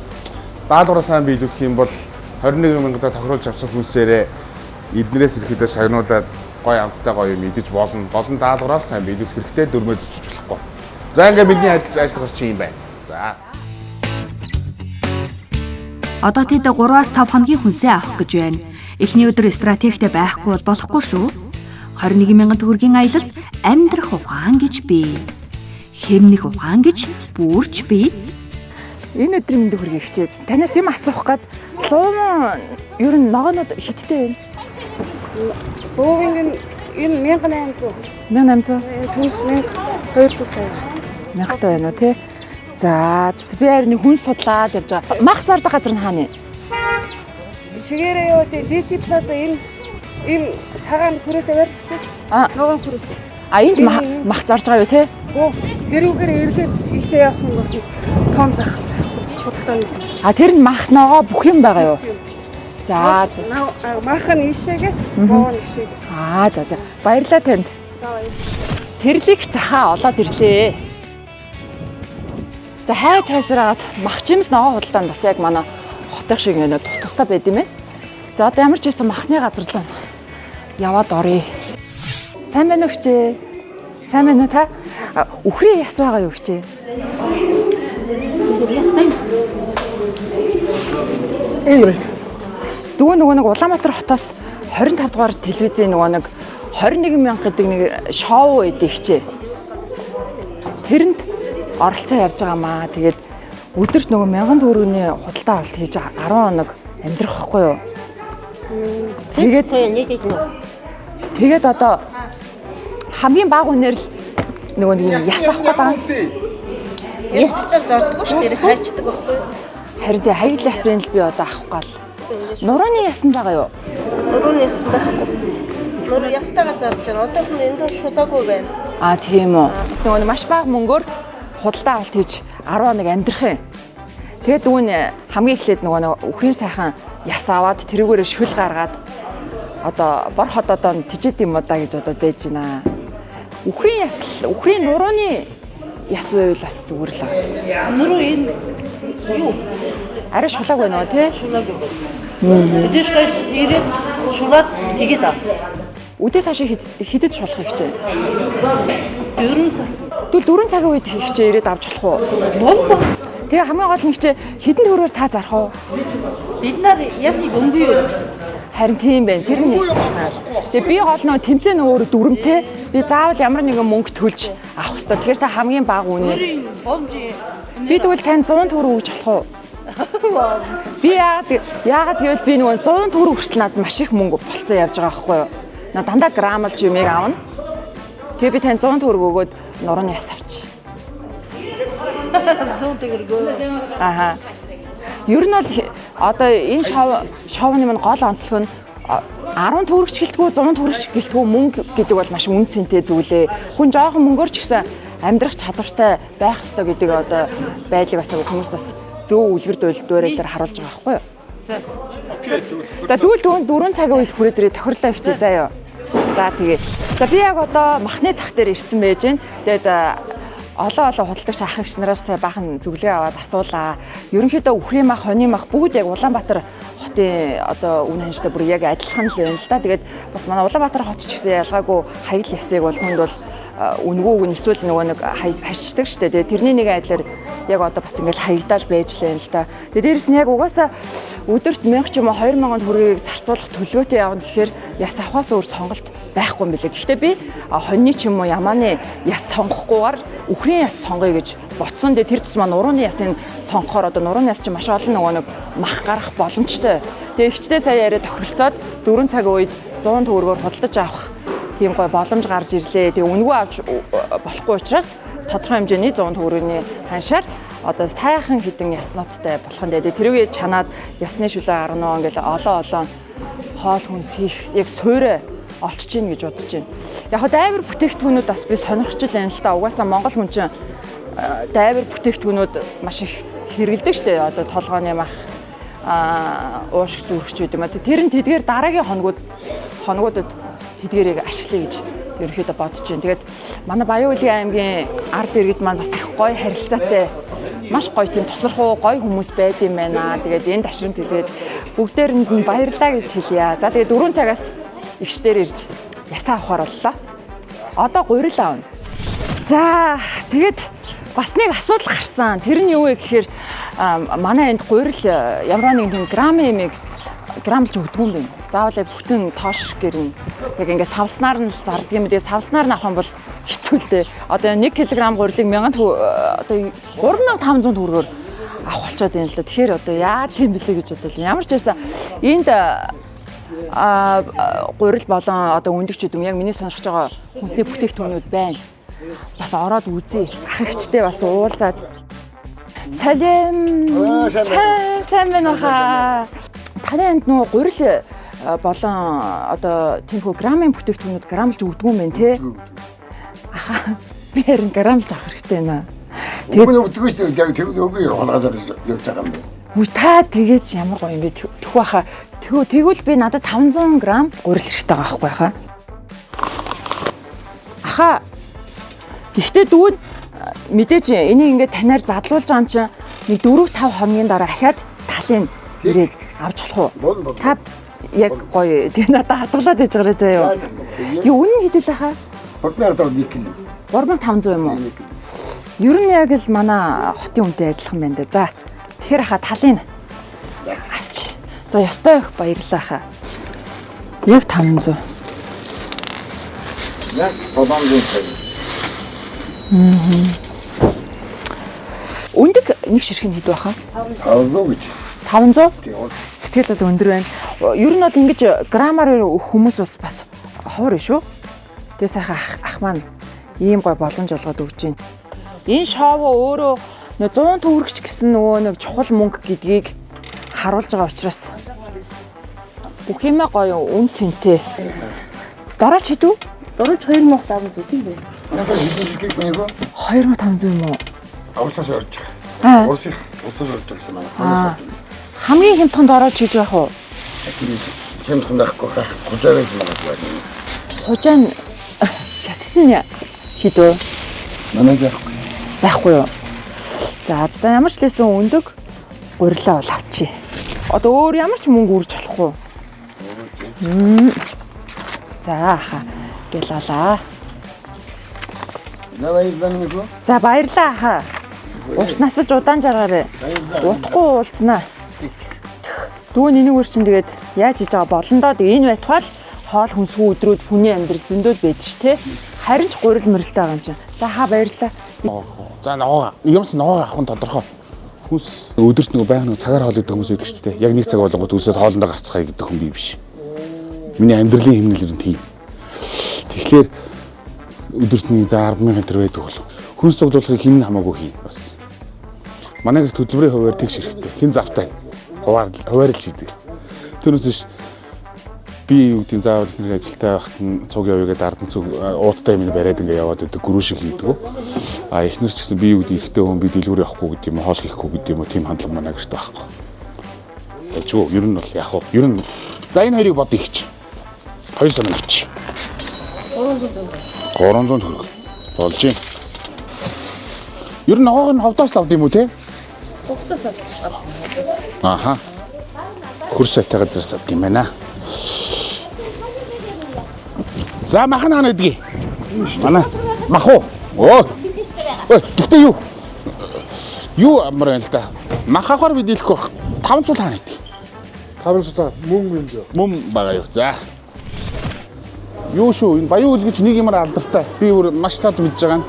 даалгавраа сайн биелүүлэх юм бол 21 мянгадаа тохируулж авсан хүнсээрээ эднэрээс ирэхдээ шагнуулаад гоё амттай гоё юм идэж болно. Гол нь даалгавраа сайн биелүүлэх хэрэгтэй, дөрмөө зөчиж болохгүй. За ингээ бидний ажиллах орчин юм байна. За. Одоо тэд 3-5 хоногийн хүнсээ авах гэж байна. Эхний өдөр стратегтэй байхгүй бол болохгүй шүү. 21 мянган төгрөгийн аялалд амьдрах ухаан гэж бий. Хэмнэх ухаан гэж бүрч бий. Энэ өдрийн мэндийг хүргэе хичээд танаас юм асуух гээд луун ер нь ногоонууд хиттэй байна. Бөөгийн энэ 1800. 1800. Түнс 1250. 1000 байна уу те? За би харин хүн судлаад явж байгаа. Мах зардаг газар нь хаана юм? Шигээрээ юу те DT Plaza энэ ийм цагаан хүрээтэй барилгатай. Аа ногоон хүрээтэй. А энд мах зарж байгаа юу те? Гөө тэрүүгээр эргээд ийшээ явах юм бол том зах худалдааны. А тэр нь мах ногоо бүх юм байгаа юу? За мах нь ийшээгээ, ногоо нь ийшээ. Аа за за. Баярлалаа танд. За баярлалаа. Тэрлийг захаа олоод ирлээ. За хайж хайсараад мах жимс ногоо худалдаа нь бас яг манай хотын шиг ингэ тус тустай байд юм байна. За одоо ямар ч байсан махны газар руу яваад оръё. Сайн байна уу хчээ? Сайн байна уу та? Үхрийн яс байгаа юу хчээ? Энэ байна. Дүү нөгөө нэг Улаанбаатар хотоос 25 дугаар телевизийн нөгөө нэг 21 мянга гэдэг нэг шоу байдаг хчээ. Тэрэнд оролцоо явж байгаа маа. Тэгээд өдөрт нөгөө 1000 төгрөгийн худалдаа авалт хийж 10 хоног амьдрах байхгүй юу? Тэгээд одоо хамгийн бага үнээр л нөгөө нэг юм яс авах гэдэг. Ясаар зардаггүй шүү дээ, хайчдаг байхгүй юу? Харин тий хаяг ясын л би одоо авах гал. Нурууны яс нь байгаа юу? Нурууны яс байхгүй. Нуруу ястайгаа зарж байгаа. Одоохондоо энд шулаагүй байна. А тийм үү. Нөгөө маш бага мөнгөөр худалдаа авалт хийж 10 хоног амьдрах юм. Тэгээд дүүн хамгийн эхлээд нөгөө үхрийн сайхан яс аваад тэрүүгээрээ шөл гаргаад одоо бор хотодоо тижээд юм уу да гэж бодоод байж байна. Үхрийн яс, үхрийн нурууны яс байвал бас зүгээр л байна. Нуруу энэ юу? Арай шулааг байна уу тий? Шулаагүй байна. Тэдэш гайш ирээд шулаад тэгээд ав. Үдээс хашаа хэдэд шулах хичээн? 4 цаг. Тэгвэл 4 цагийн үед хичээн ирээд авч болох уу? Бомбо. Тэгээ хамгийн гол нь хичээн хэдэн төгрөгөөр та зарах уу? Бид нар ясыг өнгө юу? Харин тийм байна. Тэр нь их сайхан. Тэгээ би гол нөө тэмцээн өөр дүрмтэй. Би заавал ямар нэгэн мөнгө төлж авах хэрэгтэй. Тэгэхээр та хамгийн бага үнээр. Би тэгвэл танд 100 төгрөг өгч болох уу? Би яагаад гэвэл би нөгөө 100 төгрөг хүртэл надад маш их мөнгө болцсон явж байгаа байхгүй юу? На дандаа грамлж юмыг авна. Тэгээ би танд 100 төгрөг өгөөд нурууны яс авч. 100 төгрөг. Аха. Ер нь бол одоо энэ шоуны минь гол онцлог нь 10 төгрөгч гэлтгүү 100 төгрөгч гэлтгүү мөнгө гэдэг бол маш үн цэнтэй зүйлээ. Хүн жоохон мөнгөөр ч гэсэн амьдрах чадвартай байх ёстой гэдэг одоо байдлыг бас хүмүүс бас зөв үлгэр дууриалаар харуулж байгаа байхгүй юу? За тэгвэл 4 цагийн үед хүрээд ирээ тохирлоо хичээ заа юу. За тэгээд. За би яг одоо махны зах дээр ирсэн байж гэн. Тэгээд олон худалдагч ах эгч нараас баахан зөвлөгөө аваад асуулаа. Ерөнхийдөө үхрийн мах, хонийн мах бүгд яг Улаанбаатар хотын одоо үн ханштай бүр яг адилхан л байна л да. Тэгээд бас манай Улаанбаатар хот ч гэсэн ялгаагүй хаяг ясыг бол хүнд бол үнгүүг нь эсвэл нөгөө нэг хашдаг штэ. Тэгээд тэрний нэг айдлаар яг одоо бас ингээл хаягдаал байж лээ л да. Тэгээд дээрэс нь яг угаасаа өдөрт 1000 ч юм уу 2000 төгрөгийг зарцуулах төлөвлөгөөтэй явна гэхээр яс авахаас өөр сонголт байхгүй юм билээ. Гэхдээ би хоньны ч юм уу ямааны яс сонгохгүйгээр үхрийн яс сонгоё гэж бодсон. Тэгээд тэр тусмаа нурууны ясыг сонгохоор одоо нурууны яс чинь маш олон нөгөө нэг мах гарах боломжтой. Тэгээд ихчдээ сая яриа тохиролцоод 4 цагийн үед 100 төгрөгөөр худалдаж авах тийм гой боломж гарч ирлээ. Тэгээ үнэгүй авч болохгүй учраас тодорхой хэмжээний 100 төгрөгийн ханшаар одоо сайхан хідэн яснуудтай болох нь дээ. Тэрүүгээ чанаад ясны шүлээ гарна уу ингээл олон хоол хүнс хийх яг суурэ олчж гин гэж бодож байна. Яг хөө дайвар бүтээгдэхүүнүүд бас би сонирхож байна л да. Угаасаа Монгол хүн чинь дайвар бүтээгдэхүүнүүд маш их хэрэгэлдэг штэ. Одоо толгооны мах, уушиг зүрхч гэдэг юм аа. Тэр нь тэдгээр дараагийн хоногудад тэдгэрийг ашиглая гэж ерөнхийдөө бодож байна. Тэгээд манай Баян-Уулын аймгийн ард иргэд маань бас их гоё харилцаатай, маш гоё тийм тосорхуу гоё хүмүүс байд юм байна. Тэгээд энэ ташрамт хэлээд бүгдээрэнд нь баярлалаа гэж хэлье. За тэгээд 4 цагаас эгчдэр ирж ясаа авахар боллоо. Одоо гурил аавна. За тэгээд бас нэг асуудал гарсан. Тэр нь юу вэ гэхээр манай энд гурил ямар нэгэн тийм грамын ямиг грамлж өгдөг юм байна. Заавал яг бүтэн тоош гэрнэ. Яг ингээд савлснаар нь л зардаг юм. Тэгээ савлснаар нь авах юм бол хэцүү л дээ. Одоо 1 кг гурилыг 1000 одоо 3500 төгрөгөөр авах болчиход байна л да. Тэгэхээр одоо яа тийм бэлээ гэж бодлоо. Ямар ч байсан энд гурил болон одоо өндөгч гэдэг юм яг миний сонирхож байгаа хүнсний бүтээгдэхүүнүүд байна. Бас ороод үзье. Ах эгчтэй бас уулзаад. Салем. Сайн байна уу хаа. Таны энд нөгөө гурил болон одоо тиймхүү грамын бүтээгдэхүүнүүд грамлж өгдөг юм байна те. Аха. Би харин грамлж авах хэрэгтэй байна. Тэгээд өгдөг шүү дээ. Тэр үгүй хулгайлаад явж байгаа юм бэ. Үгүй та тэгэж ямар гоё юм бэ? Тэхүү хаа. Тэгвэл би надад 500 г гурил хэрэгтэй байгаа байхгүй хаа. Аха. Гэхдээ дүүн мэдээж энийг ингээд танаар задлуулж байгаа юм чинь нэг 4-5 хоногийн дараа ахаад талын ирээд авч болох уу? Та яг гоё тэг надад хадгалаад байж байгаарай заяа. Юу үнэн хэдүүлээ хаа? 3500 кг. 3500 юм уу? Ер нь яг л манай хотын үнэтэй адилхан байна да. За тэгэхээр хаа талын авч. За ёстой их баярлалаа хаа. Яг 500. Яг 700. Өндөг нэг ширхэг нь хэд байх вэ? 500 гэж. 500? Сэтгэл бол өндөр байна. Ер нь бол ингэж грамаар өгөх хүмүүс бас ховор шүү. Тэгээ сайхан ах маань ийм гой боломж олгоод өгч байна. Энэ шоу өөрөө 100 төгрөгч гэсэн нөгөө нэг чухал мөнгө гэдгийг харуулж байгаа учраас бүх юмаа гоё үн цэнтэй. Дорооч хэдүү? Дорооч 2500 тийм үү? Надад хэдэн ширхэг нэг үү? 2500 юм уу? Авсаас орж байгаа. Улсаас орж байгаа манай. Хамгийн хямдхан дорооч хийж байх уу? Хямдхан байхгүй хаа. Хужаа байж магадгүй. Хужаа нь хятад нь хэд вэ? Манай байхгүй. Байхгүй юу? За за ямар ч лээсэн өндөг гурилаа бол авчи. Одоо өөр ямар ч мөнгө үрж болохгүй. За хаа гэлалаа. За баярлалаа минь. За баярлалаа хаа. Урт насаж удаан жаргаарай. Удахгүй уулзнаа. Дүүн энийг үр чинь тэгээд яаж хийж байгаа болондоо энэ байтугай л хоол хүнсгүй өдрүүд хүний амьдрал зөндөөл байдаг ш тэ. Харин ч гурил мөрөлтэй байгаа юм чинь. За хаа баярлалаа. За ногоо. Юм ч ногоо авах нь тодорхой. Хүнс өдөрт нөгөө байнга нэг цагаар хоол идэх хүмүүс байдаг ч тэ. Яг нэг цаг болонгот үлсээд хоолндоо гарцгаая гэдэг хүн би биш. Миний амьдралын хэмнэл нь тийм. Тэгэхээр өдөрт нэг за 10,000 төр байдаг бол хүнс цуглуулахыг хэн хамаагүй хийн бас. Манай гэр төлбөрийн хуваар тэгш хэрэгтэй. Хэн завтай хуваарлж хийдэг. Тэрнээс биш би юу гэдгийг заавал ихнэр ажилтаа байхад нь цуг явъя гэдэг ардан цуг ууттай юм бариад ингээ яваад байдаг гөрүү шиг хийдэг. А эхнэр ч гэсэн би юу гэдэг эрэгтэй хүн би дэлгүүр явахгүй гэдэг юм уу, хоол хийхгүй гэдэг юм уу тийм хандлага манай гэрт байхгүй. Тэжгүй ер нь бол яг уу ер нь за энэ хоёрыг бод ихч. Хоёр сонин авчи. 300 төгрөг. Болж байна. Ер нь ногоог нь ховдоос л авд юм уу те? Ховдоос авд. Аха. Хөрс сайтай газраас авд юм байна. За мах нь хана гэдгийг. Манай мах уу? Оо. Ой, тэгтээ юу? Юу амар байна л да. Мах авахар би дийлэхгүй байх. 5 цул хаана гэдгийг. 5 цул мөн юм зөө. Мөн байгаа юу. За. Юу шүү энэ Баян үл гэж нэг юмар алдартай. Би өөр маш таад мэдж байгаа нь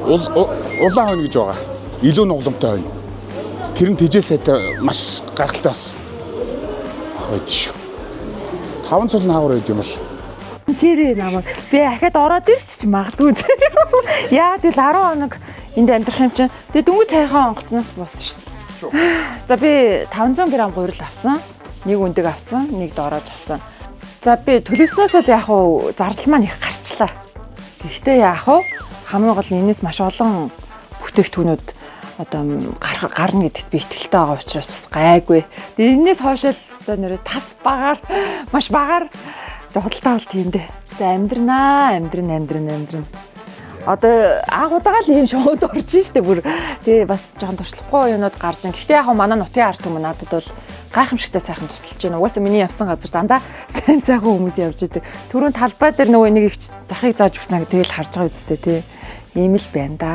улаан хойно гэж байгаа. Илүү нугламтай хойно. Тэр нь тэжээ сайтай маш гайхалтай бас. Ах байж шүү. 5 цул наагур байд юм бол. Чирээ намайг. Би ахаад ороод ирч ч магадгүй. Яа тэгэл 10 хоног энд амьдрах юм чинь. Тэгээ дөнгөж цайхан онгоцноос буусан шүү дээ. За би 500 г гурил авсан. Нэг өндөг авсан, нэг дороож авсан. За би төлөвснөөс бол яг уу зардал маань их гарчлаа. Гэхдээ яг уу хамгийн гол нь энэс маш олон бүтээгдэхүүнүүд одоо гарна гэдэгт би итгэлтэй байгаа учраас бас гайгүй. Тэгээ энэс хойш л өстой нэрээ тас багаар маш багаар худалдаа авалт хийндэ. За амьдрнаа, амьдрна. Одоо анх удаага л ийм шоуд орж штэ бүр. Тэгээ бас жоохон туршлахгүй юмнууд гарч ин. Гэхдээ яг манай нутгийн ард түмэн надад бол гайхамшигтай сайхан тусалж байна. Угаасаа миний явсан газар дандаа сайн сайхан хүмүүс явж идэг. Түрүүн талбай дээр нөгөө нэг их захыг зааж өгснө гэх тэгэл харж байгаа үсттэй тий. Ийм л байна да.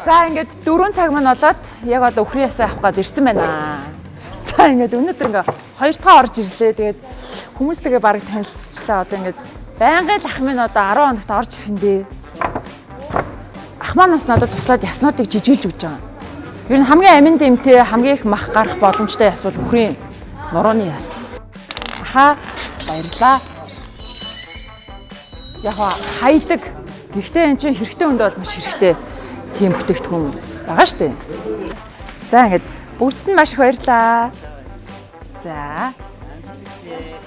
За ингээд 4 цаг маань болоод яг одоо өхрийн ясаа авах гээд ирсэн байна. За ингээд өнөөдөр ингээ хоёр дахь орж ирлээ. Тэгээд хүмүүстэйгээ бараг танилцчихлаа. Одоо ингээд байнгын л ах минь одоо 10 хоногт орж ирэх нь дээ. Ах маань бас надад туслаад яснуудыг жижиглж өгч байгаа. Ер нь хамгийн амин дэмтэй, хамгийн их мах гарах боломжтой яс бол үхрийн нурууны яс. Аха баярлаа. Яг хайдаг. Гэхдээ эн чинь хэрэгтэй хүнд бол маш хэрэгтэй тийм бүтээгдэхүүн байгаа шүү дээ. За ингээд бүгдд нь маш их баярлаа. За.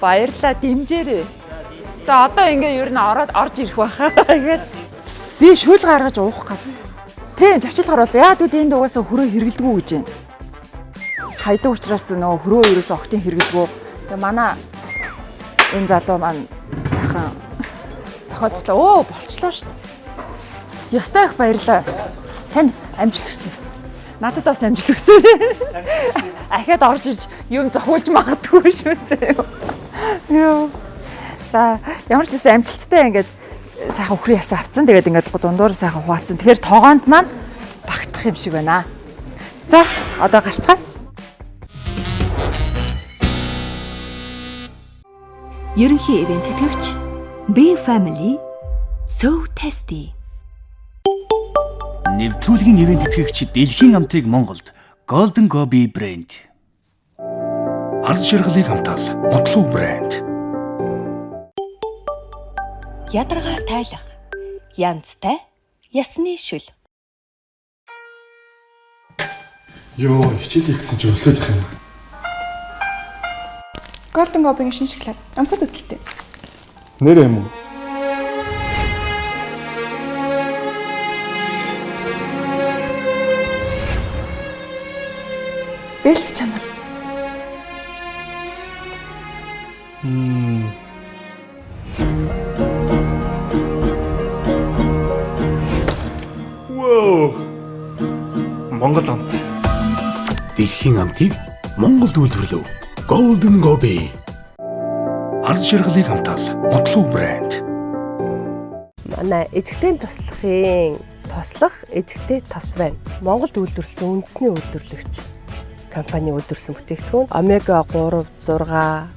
Баярлаа дэмжээрэй. За одоо ингээ ер нь ороод орж ирэх байхаа. Тэгээд Би шүл гаргаж уух гал. Тийм, зочилгоор бол яа гэвэл энд угаасаа хөрөө хэрэглэдэггүй гэж байна. Хайдаг учраас нөгөө хөрөө ерөөсөө огтын хэрэглэдэггүй. Тэгээ манай энэ залуу маань сайхан зохиолтлоо. Өө, болчлоо шүү дээ. Ёстой их баярлаа. Тань амжилт хүсье. Надад бас амжилт хүсье. Ахиад орж иж юм зохиулж магадгүй шүү зөө. Йоо. За, ямар ч гэсэн амжилттай ингээд сайхан үхрийн ясаа авцсан. Тэгээд ингээд дундуур сайхан хуваацсан. Тэгэхээр тогоонд маань багтах юм шиг байна. За, одоо гарцгаая. Ерөнхий ивент тэтгэгч B Family So Tasty. Нэвтрүүлгийн ивент тэтгэгч дэлхийн амтыг Монголд Golden Gobi брэнд. Аз жаргалыг амтал Мотлуу брэнд. Ядаргаа тайлах янзтай ясны шүл. Йоо, хичээл хийх гэсэн чи өсөөлөх юм. Golden Gobi-ийн шинэ шоколад амсаад үзэлтэй. Нэр юм уу? Бэлт чанар. Вау. Монгол амт. Дэлхийн амтыг Монголд үйлдвэрлэв. Golden Gobi. Аз жаргалыг амтал Мотлуу брэнд. Манай эзэгтэй туслахын туслах эзэгтэй тос байна. Монголд үйлдвэрлэсэн үндэсний үйлдвэрлэгч компани үйлдвэрлэсэн бүтээгдэхүүн омега 3, 6,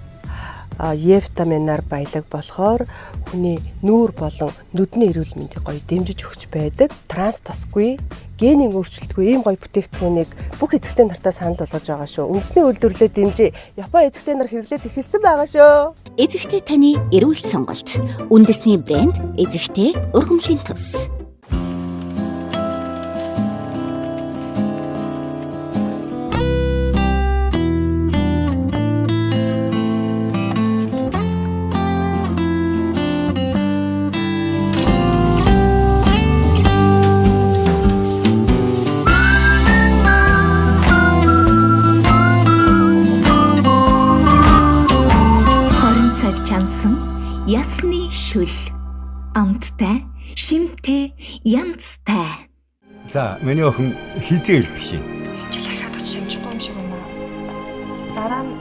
Е витаминаар баялаг болохоор хүний нүүр болон нүдний эрүүл мэндийг гоё дэмжиж өгч байдаг. Транс тосгүй, генийн өөрчлөлтгүй ийм гоё бүтээгдэхүүнийг бүх эцэгтэй нартаа санал болгож байгаа шүү. Үндэсний үйлдвэрлэлээ дэмжиж Япон эцэгтэй нар хэрэглээд эхэлсэн байгаа шүү. Эцэгтэй таны эрүүл сонголт. Үндэсний брэнд эцэгтэй өргөмлийн тус. Ясны шүл. Амттай, шимтэй, янзтай. За, миний охин хизээ ирэх гэж байна. Энэ жил ахиад очиж амжихгүй юм шиг байна. Дараа нь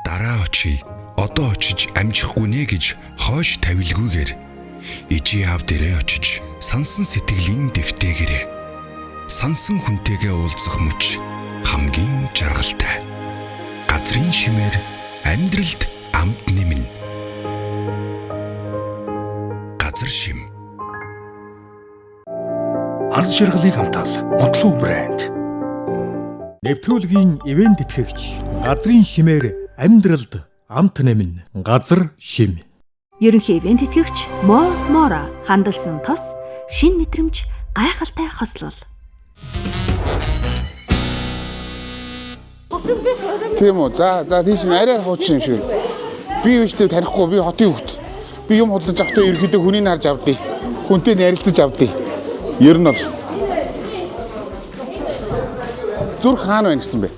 Дараа очие. Одоо очиж амжихгүй нэ гэж хойш тавилгүйгээр ижи аав дээрээ очиж сансан сэтгэлийн дэвтээгээрээ сансан хүнтэйгээ уулзах мөч хамгийн жаргалтай. Газрын шимээр амьдралд амт нэмнэ. Газар шим. Аз жаргалыг амтал Мотлуу брэнд. Нэвтрүүлгийн ивент тэтгэгч газрын шимээр амьдралд амт нэмнэ. Газар шим. Ерөнхий ивент тэтгэгч Мо Мора хандалсан тос шин мэдрэмж гайхалтай хослол. Тийм үү. За за тийш нь арай хуучин юм шиг. Би үүштэй танихгүй, би хотын хүүхэд. Би юм худалдаж авахдаа ерөнхийдөө хүнийг харж авдیں۔ Хүнтэй ярилцаж авдیں۔ Ер нь бол зүрх хаана байна гэсэн бэ?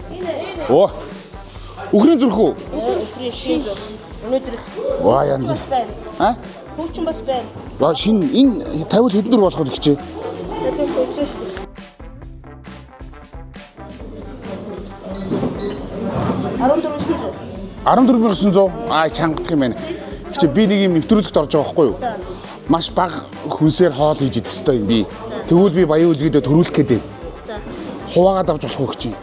Оо. Үхрийн зүрх үү? Үхрийн шин зүрх. Өнөөдөр. Ваа янз. А? Хүүчин бас байна. Ваа шин энэ 50 хэдэн төгрөг болох вэ гэж? 14,900. 14,900 аа чангадах юм байна. Чи би нэг юм нэвтрүүлэгт орж байгаа байхгүй юу? Маш бага хүнсээр хоол хийж идэх ёстой юм би. Тэгвэл би баян үлгэдээ төрүүлэх гээд байна. Хуваагаад авч болох уу гэж.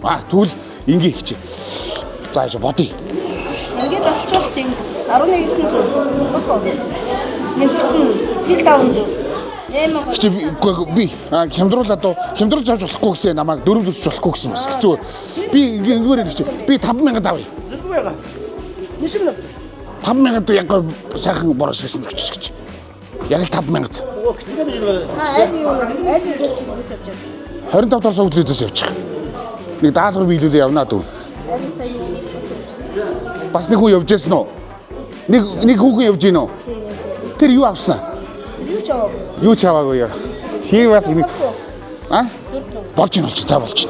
Аа тэгвэл ингээ их чи. За яа бодъё. Ингээд авчихвал тийм 11,900 болох уу? Нэмэлтэн хил 500. Чи би хямдруулаад доо хямдруулж авч болохгүй гэсэн намайг дөрөв зүрч болохгүй гэсэн бас хэцүү. Би ингэгээр ингэ чи би 5000 авъя. Зүг байгаа. Нишим нэ. 5000 яг сайхан бороо шигсэн өчөж гэж. Яг л 5000. Аль юунаас аль юунаас явж байгаа. 25 дахь суудлаас явчих. Нэг даалгавар биелүүлээ явнаа дүү. Аль сая юунаас явж байсан. Бас нэг хүн явж байсан уу? Нэг хүүхэн явж гин үү? Тэр юу авсан? Юу ч аваагүй яа. Тийм бас нэг а? Болж ийн болж. За болж.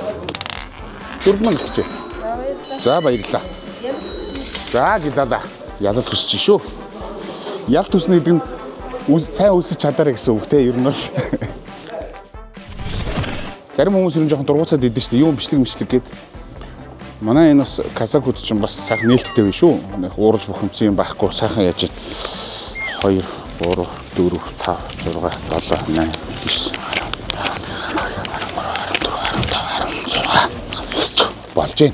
4000 гэжээ. За баярлалаа. За гэлээ. Ялал хүсэж шүү. Ялт хүснэ гэдэг нь сайн үлсэж чадаарай гэсэн үг те ер нь бол. Зарим хүмүүс ер нь жоохон дургуцаад идэв шүү дээ. Юм бичлэг мичлэг гээд. Манай энэ бас казакууд ч бас сайхан нээлттэй биш үү? Уурж бухимдсан юм байхгүй сайхан яаж 2 3 4 5 6 7 8 9 10 13 14 15 16 болж байна.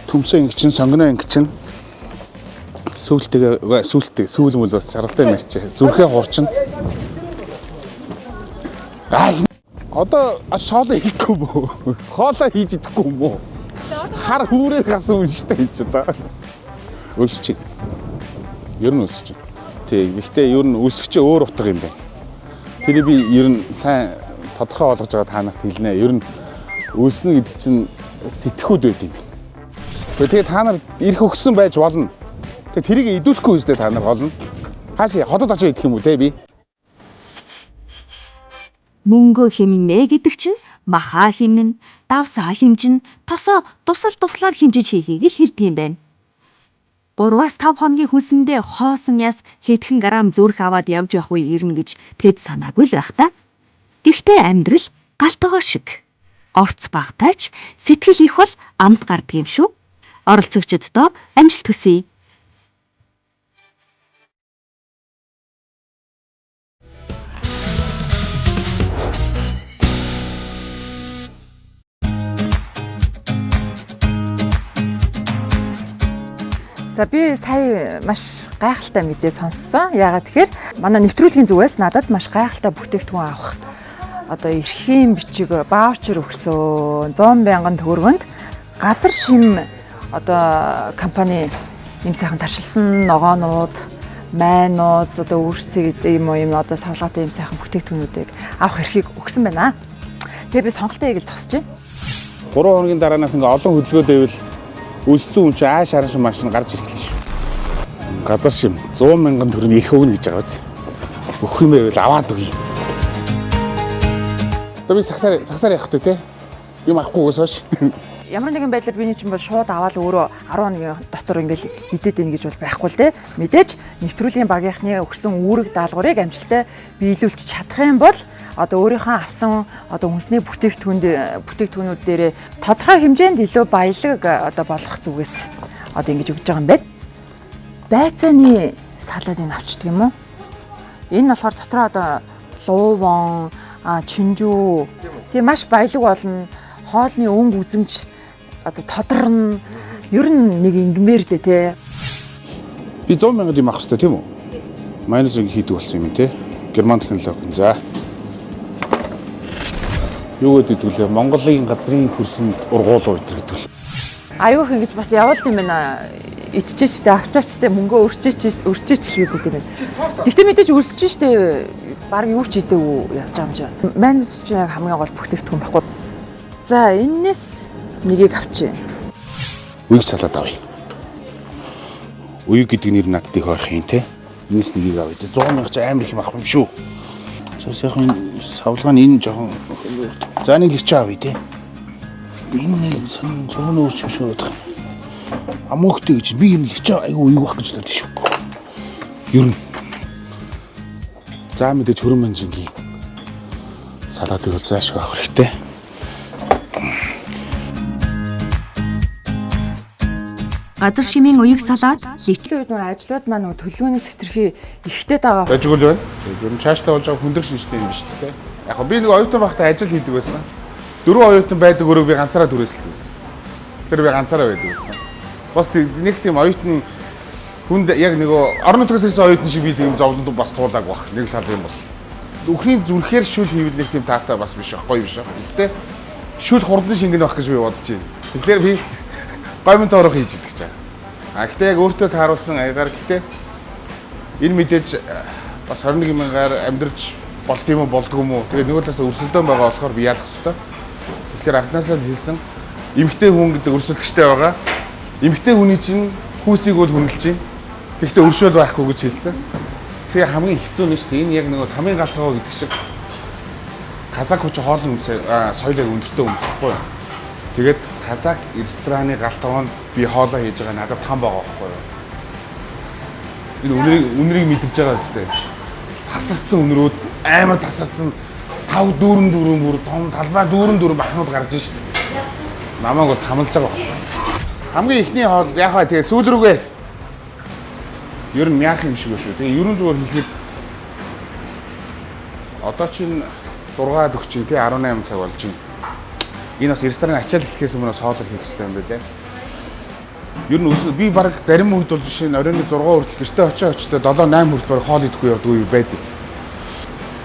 Төмсөн ингэ чин сонгоно ингэ чин сүүлтэйгээ сүүлтэй сүүл мүл бас чаргалтай юм ярьчих. Зүрхээ хурчин. Аа одоо шоолоо хийхгүй юм уу? Хоолоо хийж идэхгүй юм уу? Хар хүүрээр гарсан хүн шүү дээ хийж одоо. Өлсөж чинь. Ер нь өлсөж чинь. Тий, гэхдээ ер нь өлсөх чинь өөр утга юм байна. Тэрийг би ер нь сайн тодорхой болгож байгаа та нарт хэлнэ. Ер нь өлснө гэдэг чинь сэтгхүүд байд юм байна. Тэгээ та нар ирэх өгсөн байж болно. Тэгээ тэрийг идүүлэхгүй үстэй та нар болно. Хаашаа хотод очиж идэх юм уу те би? Мөнгөө хэмнэ гэдэг чинь махаа хэмнэн, давсаа хэмжин, тосоо тусал туслаар хэмжиж хийхийг л хэлдэг юм байна. 3-5 хоногийн хөлсөндөө хоосон яс хэдхэн грамм зүрх аваад явж явах үе ирнэ гэж тэд санаагүй л байх та. Гэхдээ амьдрал гал тогоо шиг. Орц багтаач сэтгэл их бол амт гардаг юм шүү. Оролцогчдод амжилт хүсье. За би сая маш гайхалтай мэдээ сонссон. Яагаад тэгэхээр манай нэвтрүүлгийн зүгээс надад маш гайхалтай бүтээгдэхүүн авах одоо эрхийн бичиг ваучер өгсөн. 100,000 төгрөгөнд газар шим одоо компани юм сайхан таршилсан ногоонууд, майнууд, одоо үүрцэг гэдэг юм уу юм одоо савлгаатай юм сайхан бүтээгдэхүүнүүдийг авах эрхийг өгсөн байна. Тэгээ би сонголтоо хийгээл зогсож байна. 3 хоногийн дараанаас ингээ олон хөдөлгөөд байвал өлссөн хүн чинь ааш харан шим машин гарч ирэх л шүү. Газар шим 100,000 төгрөг эрх өгнө гэж байгаа биз. Өгөх юм байвал аваад өгье. Одоо би сагсаар явах үү те? Юм авахгүйгээс хойш. Ямар нэгэн байдлаар биний чинь бол шууд аваад өөрөө 10 хоногийн дотор ингээл хидэд ийн гэж бол байхгүй л те. Мэдээж нэвтрүүлгийн багийнхны өгсөн үүрэг даалгаврыг амжилттай биелүүлж чадах юм бол одоо өөрийнхөө авсан одоо үндэсний бүтээгдэхүүнүүд дээрээ тодорхой хэмжээнд илүү баялаг одоо болгох зүгээс одоо ингэж өгж байгаа юм байна. Байцааны салаадыг авчдаг юм уу? Энэ болохоор дотроо одоо лууван, чинжүү тийм маш баялаг болно. Хоолны өнгө үзэмж одоо тодорно. Ер нь нэг ингэмээр дээ тий. Би 100,000 юм авах хэрэгтэй тийм үү? Майнус ингэ хийдэг болсон юм тий. Герман технологи. За. Юу гэдэг вэ? Монголын газрын хөрсөнд ургуулуу гэдэг л. Аюух ингэж бас явуулт юм байна. Иччихэж штэ, авчаач штэ, мөнгөө өрчээч өрчээч л гэдэг юм байна. Гэхдээ мэдээж өлсөж штэ, баг юу ч идээгүй явж байгаа юм чи. Майнус чи яг хамгийн гол бүтээгдэхүүн байхгүй. За, эннээс нэгийг авчи. Үеиг салаад авъя. Үеиг гэдэг нэр надад их ойрхон юм те. Энэс нэгийг авъя. 100,000 чи амар их юм авах юм шүү. За сайхан савлгаа нь энэ жоохон. За нэг личээ авъя те. Энэ нэг сон зурган өөрч юм шүү бодох. Амуухтэй гэж би юм личээ айгүй үеиг байх гэж бодсон шүү. Ер нь. За мэдээж хөрөн манжингийн салаатыг бол заашгүй авах хэрэгтэй. Газар шимийн уяг салаад личлийн үед нөө ажлууд маань нөө төлөвлөгөөнөөс хэтэрхий ихтэй байгаа. Дажгүй л байна. Ер нь цаашдаа болж байгаа хүндрэх шинжтэй юм биш үү? Яг би нэг оюутан байхдаа ажил хийдэг байсан. 4 оюутан байдаг өрөөг би ганцаараа түрээсэлдэг байсан. Тэр би ганцаараа байдаг байсан. Бас нэг тийм оюутны хүнд яг нөгөө орон нутгаас ирсэн оюутан шиг би тийм зовлонд бас туулаагүй баг. Нэг тал юм бол. Үхрийн зүрхээр шүл хийвэл нэг тийм таатай бас биш байхгүй биш. Гэхдээ шүл хурдан шингэн байх гэж би бодож байна. Тэгэхээр би гомн тоорох хийж идэг чаа. А гэхдээ яг өөртөө тааруулсан аягаар гэхдээ энэ мэдээж бас 21 мянгаар амьдрч болд юм уу болдгүй юм уу. Тэгээ нөгөө талаас өрсөлдөөн байгаа болохоор би яалах хэвээр. Тэгэхээр анхнаасаа л хэлсэн эмэгтэй хүн гэдэг өрсөлдөгчтэй байгаа. Эмэгтэй хүний чинь хүүсийг бол хүндэлж байна. Тэгэхдээ өршөөл байхгүй гэж хэлсэн. Тэгээ хамгийн хэцүү нь шүү дээ. Энэ яг нөгөө тамийн галтгоо гэдэг шиг казак хүч хоолны соёлыг өндөртэй хүмүүс байхгүй юу? Тэгээд казак рестораны галтгоонд би хоолоо хийж байгаа надад там байгаа байхгүй юу? Энэ үнэрийг мэдэрч байгаа үстэй. Тасарсан үнрүүд амар тасарсан 5 4 4 бүр том талбай 4 4 бахнууд гарч ин шүү дээ. Намайг бол тамлж байгаа байхгүй. Хамгийн ихний хоол яг хаа тэгээ сүүл рүүгээ ер нь мяах юм шиг шүү. Тэгээ ерөн зүгээр хэлэхэд одоо чинь 6:40 тий 18 цаг болж байна. Энэ бас рестораны ачаал эхлэхээс өмнө бас хоолоо хийх хэрэгтэй юм байна лээ. Ер нь би баг зарим үед бол жишээ нь оройн 6 хүртэл гэртээ очиод 7 8 хүртэл баг хоол идэхгүй явдаг үе байдаг.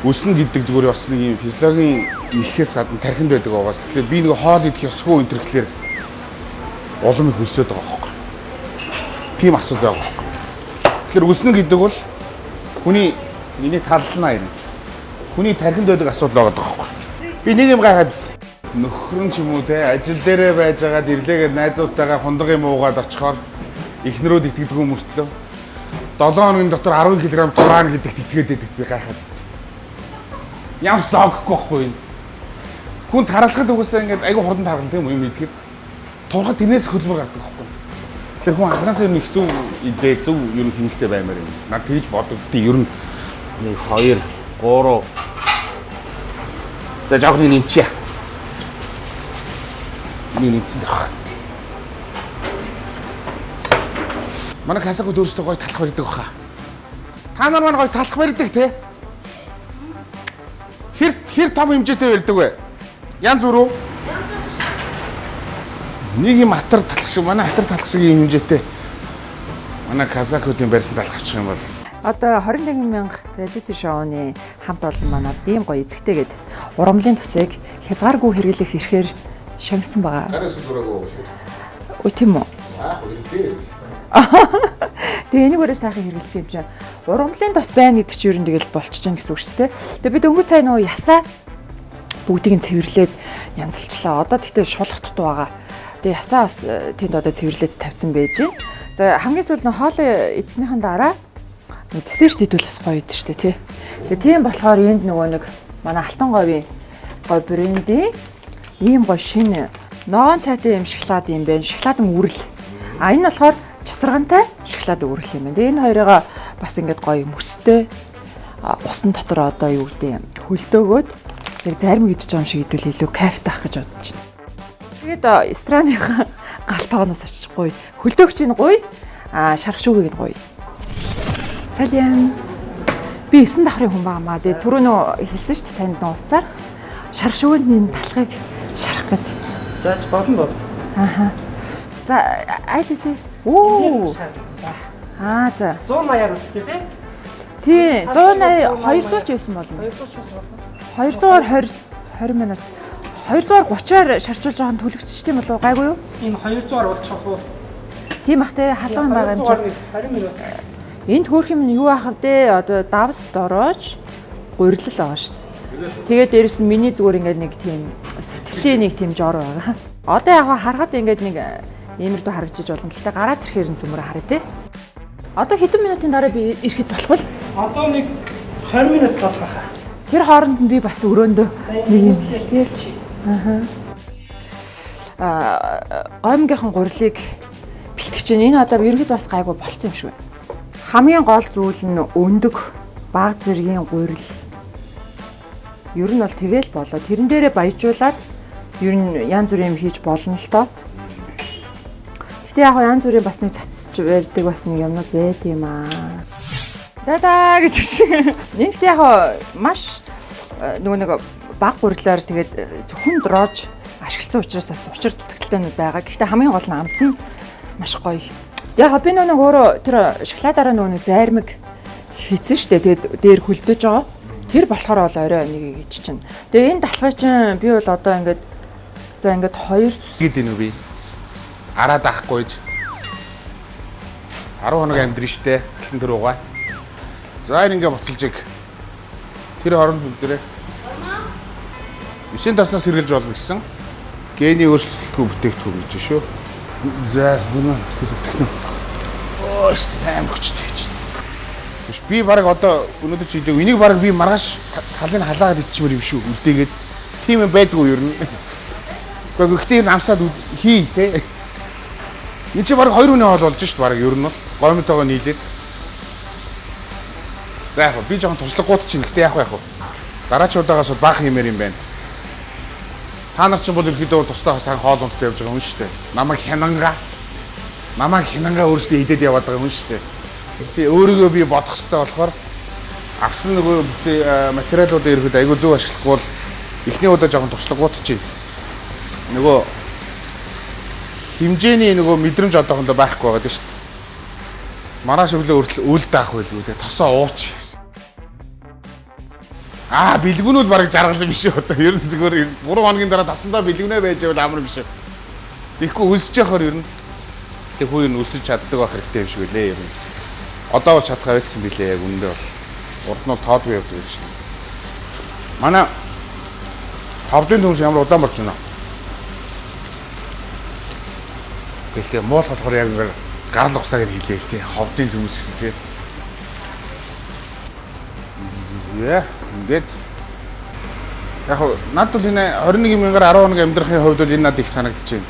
Өснө гэдэг зүгээр бас нэг юм физиологийн ихээс гадна тархинд байдаг байгаас. Тэгэхээр би нэг хоол идэх ёсгүй энэ төр гэхлээр улам их өсөд байгаа байхгүй. Тийм асуудал байгаа байхгүй. Тэгэхээр өснө гэдэг бол хүний миний таллнаа юм. Хүний тархинд байдаг асуудал байгаа байхгүй. Би нэг юм гайхаад нөхрөн ч юм уу те ажил дээрээ байж байгаад ирлээгээд найзуудтайгаа хундаг юм уугаад очихоор эхнэрүүд итгэдэггүй мөртлөө 7 хоногийн дотор 10 кг тураана гэдэгт итгээд байдаг би гайхаад. Ямар ч логикгүй байхгүй юм. Хүн таралахад угаасаа ингээд айгүй хурдан тарална тийм үү юм идэхэд турхад тэрнээс хөдөлмөр гардаг байхгүй. Тэгэхээр хүн анхнаасаа ер нь их зөв идээ зөв ер нь хэмнэлтэй баймаар юм. Над тэгж бодогдтыг ер нь 1 2 3 за жоох нэг нэмчихье. Нэг нэмсэн дэх. Манай казакууд өөрсдөө гоё талах барьдаг баха. Та нар маань гоё талах барьдаг те. Хэр том хэмжээтэй барьдаг вэ? Янз бүр үү? Нэг юм атар талах шиг, манай атар талах шиг юм хэмжээтэй. Манай казакуудын барьсан талах авчих юм бол одоо 21 мянга реалити шоуны хамт олон манад ийм гоё эзэгтэй гээд урамлын тосыг хязгааргүй хэрэглэх эрхээр шагнасан байгаа. Гараас зүрээгүй шүү. Үгүй тийм үү? Аа, хэрэгтэй. Тэгээ энийг өөрөө сайхан хэрэглэж юм чинь. Урамлын тос байна гэдэг чинь ер нь тэгэл болчих чинь гэсэн үг шүү дээ. Тэгээ бид өнгө цай нөгөө ясаа бүгдийг нь цэвэрлээд янзалчлаа. Одоо тэгтээ шулах дутуу байгаа. Тэгээ ясаа бас тэнд одоо цэвэрлээд тавьсан байж байна. За хамгийн сүүлд нь хоол эзнийхэн дараа десерт идвэл бас гоё идэв шүү дээ тий. Тэгээ тийм болохоор энд нөгөө нэг манай Алтан говийн гой брендийн ийм гоё шинэ ногоон цайтай юм шоколад юм байна. Шоколадын үрэл. А энэ болохоор часаргантай шоколад үрэл юм байна. Тэгээ энэ хоёрыгаа бас ингээд гоё мөстэй усан дотор одоо юу гэдэг юм хөлдөөгөөд яг зарим идэж байгаа юм шиг идвэл илүү кайфтай ах гэж бодож байна. Тэгээд рестораныхаа гал тогооноос очиж гоё. Хөлдөөгч нь гоё. А шарх шүүгийг нь гоё. Салям. Би 9 давхрын хүн байгаамаа. Тэгээ түрүү нөө хэлсэн шүү дээ танд нөө уцаар. Шарх шүүгэнд энэ талхыг шарах гээд. За болно бол. Аха. За аль хэдий? Оо. Аа за. 180-аар үзтээ тий? Тий, 180 200 ч байсан болно. 200 ч байсан болно. 200-аар 20 20 минут. 200-аар 30-аар шарчуулж байгаа нь түлэгдчих тийм болов гайгүй юу? Энэ 200-аар болчих уу? Тийм ах те халуун байгаа юм чинь. 20 минут. Энд хөөх юм юу ах вэ? Одоо давс дороож гурилал байгаа шүү дээ. Тэгээд дээрэс нь миний зүгээр ингээд нэг тийм сэтгэлийн нэг тийм жор байгаа. Одоо яг харахад ингээд нэг иймэрдүү харагдчих болно. Гэхдээ гараад ирэхээр нь зүмөр харъя те. Одоо хэдэн минутын дараа би ирэхэд болох вэ? Одоо нэг 20 минут болох байхаа. Тэр хооронд нь би бас өрөөндөө нэг юм хэлгээл чи. Аа гоймгийнхан гурилыг бэлтгэж чинь энэ одоо ерөнхийд бас гайгүй болцсон юм шиг байна. Хамгийн гол зүйл нь өндөг, баг зэргийн гурил. Ер нь бол тэгэл болоо. Тэрэн дээрээ баяжуулаад ер нь янз бүрийн юм хийж болно л доо. Гэтэ яг янз бүрийн бас нэг цацж барьдаг бас нэг юмнууд байд юм аа. Дада гэдэг шиг. Энэ ч яг маш нөгөө нэг баг гурилаар тэгээд зөвхөн дроож ашигласан учраас бас учир дутагдaltaй байгаа. Гэхдээ хамгийн гол нь амт нь маш гоё. Яг би нөгөө өөрөө тэр шоколадаараа нөгөө нэг зайрмаг хийцэн штэ. Тэгээд дээр хөлдөж байгаа. Тэр болохоор бол орой нэг хийж чинь. Тэгээ энэ талхыг чинь би бол одоо ингээд за ингээд хоёр зүс гэдэг нү би. Араа даахгүй ч 10 хоног амьдрын штэ. Гэлэн тэр угаа. За энэ ингээ буцалж иг. Тэр хооронд бүгдээрээ 9 тосноос хэрглэж болно гэсэн. Гений өөрчлөлтгүй бүтээгдэхүүн гэж шүү. За гүнэ бүтээгдэхүүн. Өөст аим хүчтэй гэж. Биш би баг одоо өнөөдөр чи идэв. Энийг баг би маргааш талыг халаагаад ичмээр юм шүү. Үлдээгээд тийм юм байдгүй ер нь. Гэхдээ гэхдээ ер нь амсаад хий те. Энд чи баг 2 хүний хоол болж шít баг ер нь бол гомтойгоо нийлээд. За яг би жоохон туршлагагууд чинь гэхдээ яг яг. Дараач удаагаас бол баах хиймээр юм байна. Та нар чинь бол ерөөдөө тусдаа сайн хоол унттай явж байгаа хүн шүү дээ. Намайг хянангаа өөрсдөө идээд яваад байгаа хүн шүү дээ. Тэгээ өөрийгөө би бодох хэрэгтэй болохоор авсан нөгөө материалуудаа ерөөдөө айгүй зөв ашиглахгүй бол эхний удаа жоохон туршлагагууд чинь нөгөө хэмжээний нөгөө мэдрэмж одоохондоо байхгүй байгаа шүү дээ. Маргааш өглөө хүртэл үл даах байлгүй тэгээ тосоо ууч. Аа бэлгүүнүүд бараг жаргал юм биш үү одоо ер нь зүгээр 3 хоногийн дараа тасандаа бэлгүүнээ байж байвал амар биш. Тэгэхгүй өлсөж яхаар ер нь тэг хүү ер нь өлсөж чаддаг байх хэрэгтэй юм шиг үлээ ер нь. Одоо бол чадхаа байсан билээ яг үүндээ бол урд нь тоодгүй явдаг гэж. Манай ховдын төмс ямар удаан болж байна. Гэхдээ муул болохоор яг ингээд гарал угсааг нь хилээл тий ховдын төмс гэсэн тий. Яа ингээд яг над бол энэ 21 мянгаар 10 хоног амьдрахын хувьд бол энэ надад их санагдчихэв.